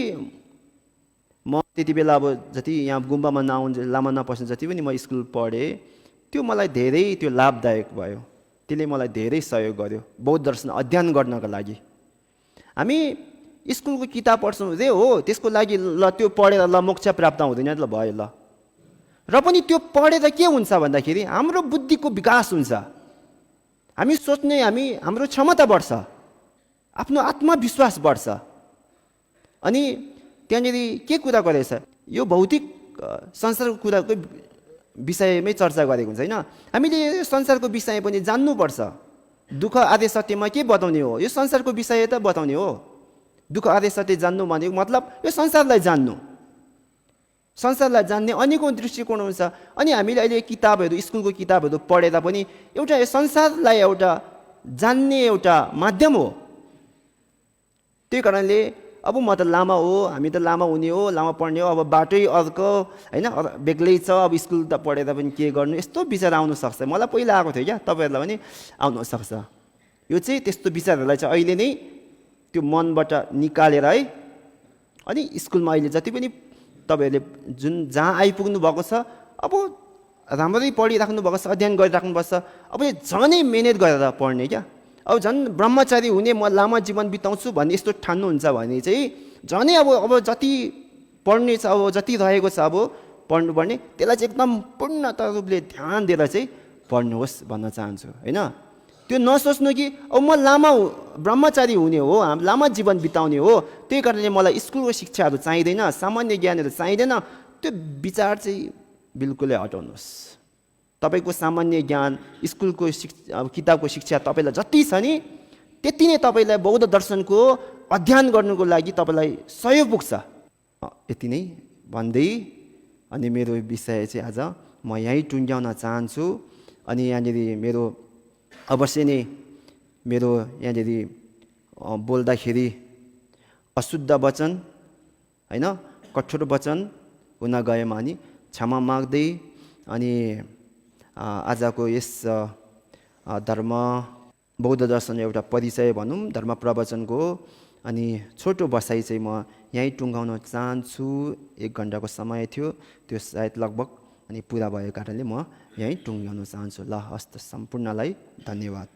Speaker 1: म त्यति बेला अब जति यहाँ गुम्बामा लामा नपस्नु जति पनि म स्कुल पढेँ, त्यो मलाई धेरै त्यो लाभदायक भयो, त्यसले मलाई धेरै सहयोग गर्यो बौद्ध दर्शन अध्ययन गर्नको लागि। हामी स्कुलको किताब पढ्छौँ रे हो, त्यसको लागि ल त्यो पढेर ल मोक्ष प्राप्त हुँदैन ल भयो ल। र पनि त्यो पढेर के हुन्छ भन्दाखेरि हाम्रो बुद्धिको विकास हुन्छ, हामी सोच्ने हाम्रो क्षमता बढ्छ, आफ्नो आत्मविश्वास बढ्छ। अनि त्यहाँनिर के कुरा गरेछ, यो भौतिक संसारको कुराको विषयमै चर्चा गरेको हुन्छ, होइन? हामीले यो संसारको विषय पनि जान्नुपर्छ। दुःख आदि सत्यमा के बताउने हो, यो संसारको विषय त बताउने हो। दुःख आदि सत्य जान्नु भनेको मतलब यो संसारलाई जान्नु, संसारलाई जान्ने अनेकौँ दृष्टिकोण हुन्छ। अनि हामीले अहिले किताबहरू स्कुलको किताबहरू पढेर पनि एउटा संसारलाई एउटा जान्ने एउटा माध्यम हो। त्यही कारणले अब म त लामा हो, हामी त लामा हुने हो, लामा पढ्ने हो, अब बाटै अर्को, होइन? बेग्लै छ, अब स्कुल त पढेर पनि के गर्नु, यस्तो विचार आउनु सक्छ। मलाई पहिला आएको थियो क्या, तपाईँहरूलाई पनि आउनु सक्छ। यो चाहिँ त्यस्तो विचारहरूलाई चाहिँ अहिले नै त्यो मनबाट निकालेर है, अनि स्कुलमा अहिले जति पनि तपाईँहरूले जहाँ आइपुग्नु भएको छ, अब राम्ररी पढिराख्नु भएको छ, अध्ययन गरिराख्नुपर्छ। अब झनै मिहिनेत गरेर पढ्ने क्या। अब झन् ब्रह्मचारी हुने, म लामा जीवन बिताउँछु भन्ने यस्तो ठान्नुहुन्छ भने चाहिँ झनै अब जति पढ्ने छ, अब जति रहेको छ अब पढ्नुपर्ने, त्यसलाई चाहिँ एकदम पूर्णतः रूपले ध्यान दिएर चाहिँ पढ्नुहोस् भन्न चाहन्छु, होइन? त्यो नसोच्नु कि अब म लामा ब्रह्मचारी हुने हो, लामा जीवन बिताउने हो, त्यही कारणले मलाई स्कुलको शिक्षाहरू चाहिँदैन, सामान्य ज्ञानहरू चाहिँदैन, त्यो विचार चाहिँ बिल्कुलै हटाउनुहोस्। तपाईँको सामान्य ज्ञान, स्कुलको किताबको शिक्षा तपाईँलाई जति छ नि त्यति नै तपाईँलाई बौद्ध दर्शनको अध्ययन गर्नुको लागि तपाईँलाई सहयोग पुग्छ। यति नै भन्दै अनि मेरो विषय चाहिँ आज म यहीँ टुङ्ग्याउन चाहन्छु। अनि यहाँनिर मेरो अवश्य नै मेरो यहाँनिर बोल्दाखेरि अशुद्ध वचन, होइन, कठोर वचन हुन गएमा अनि क्षमा माग्दै अनि आजको यस धर्म बौद्ध दर्शन एउटा परिचय भनौँ धर्म प्रवचनको, अनि छोटो बसाइ चाहिँ म यहीँ टुङ्गाउन चाहन्छु। 1 घन्टाको समय थियो, त्यो सायद लगभग अनि पुरा भएको कारणले म यहीँ टुङ्गाउन चाहन्छु। ल हस्त सम्पूर्णलाई धन्यवाद।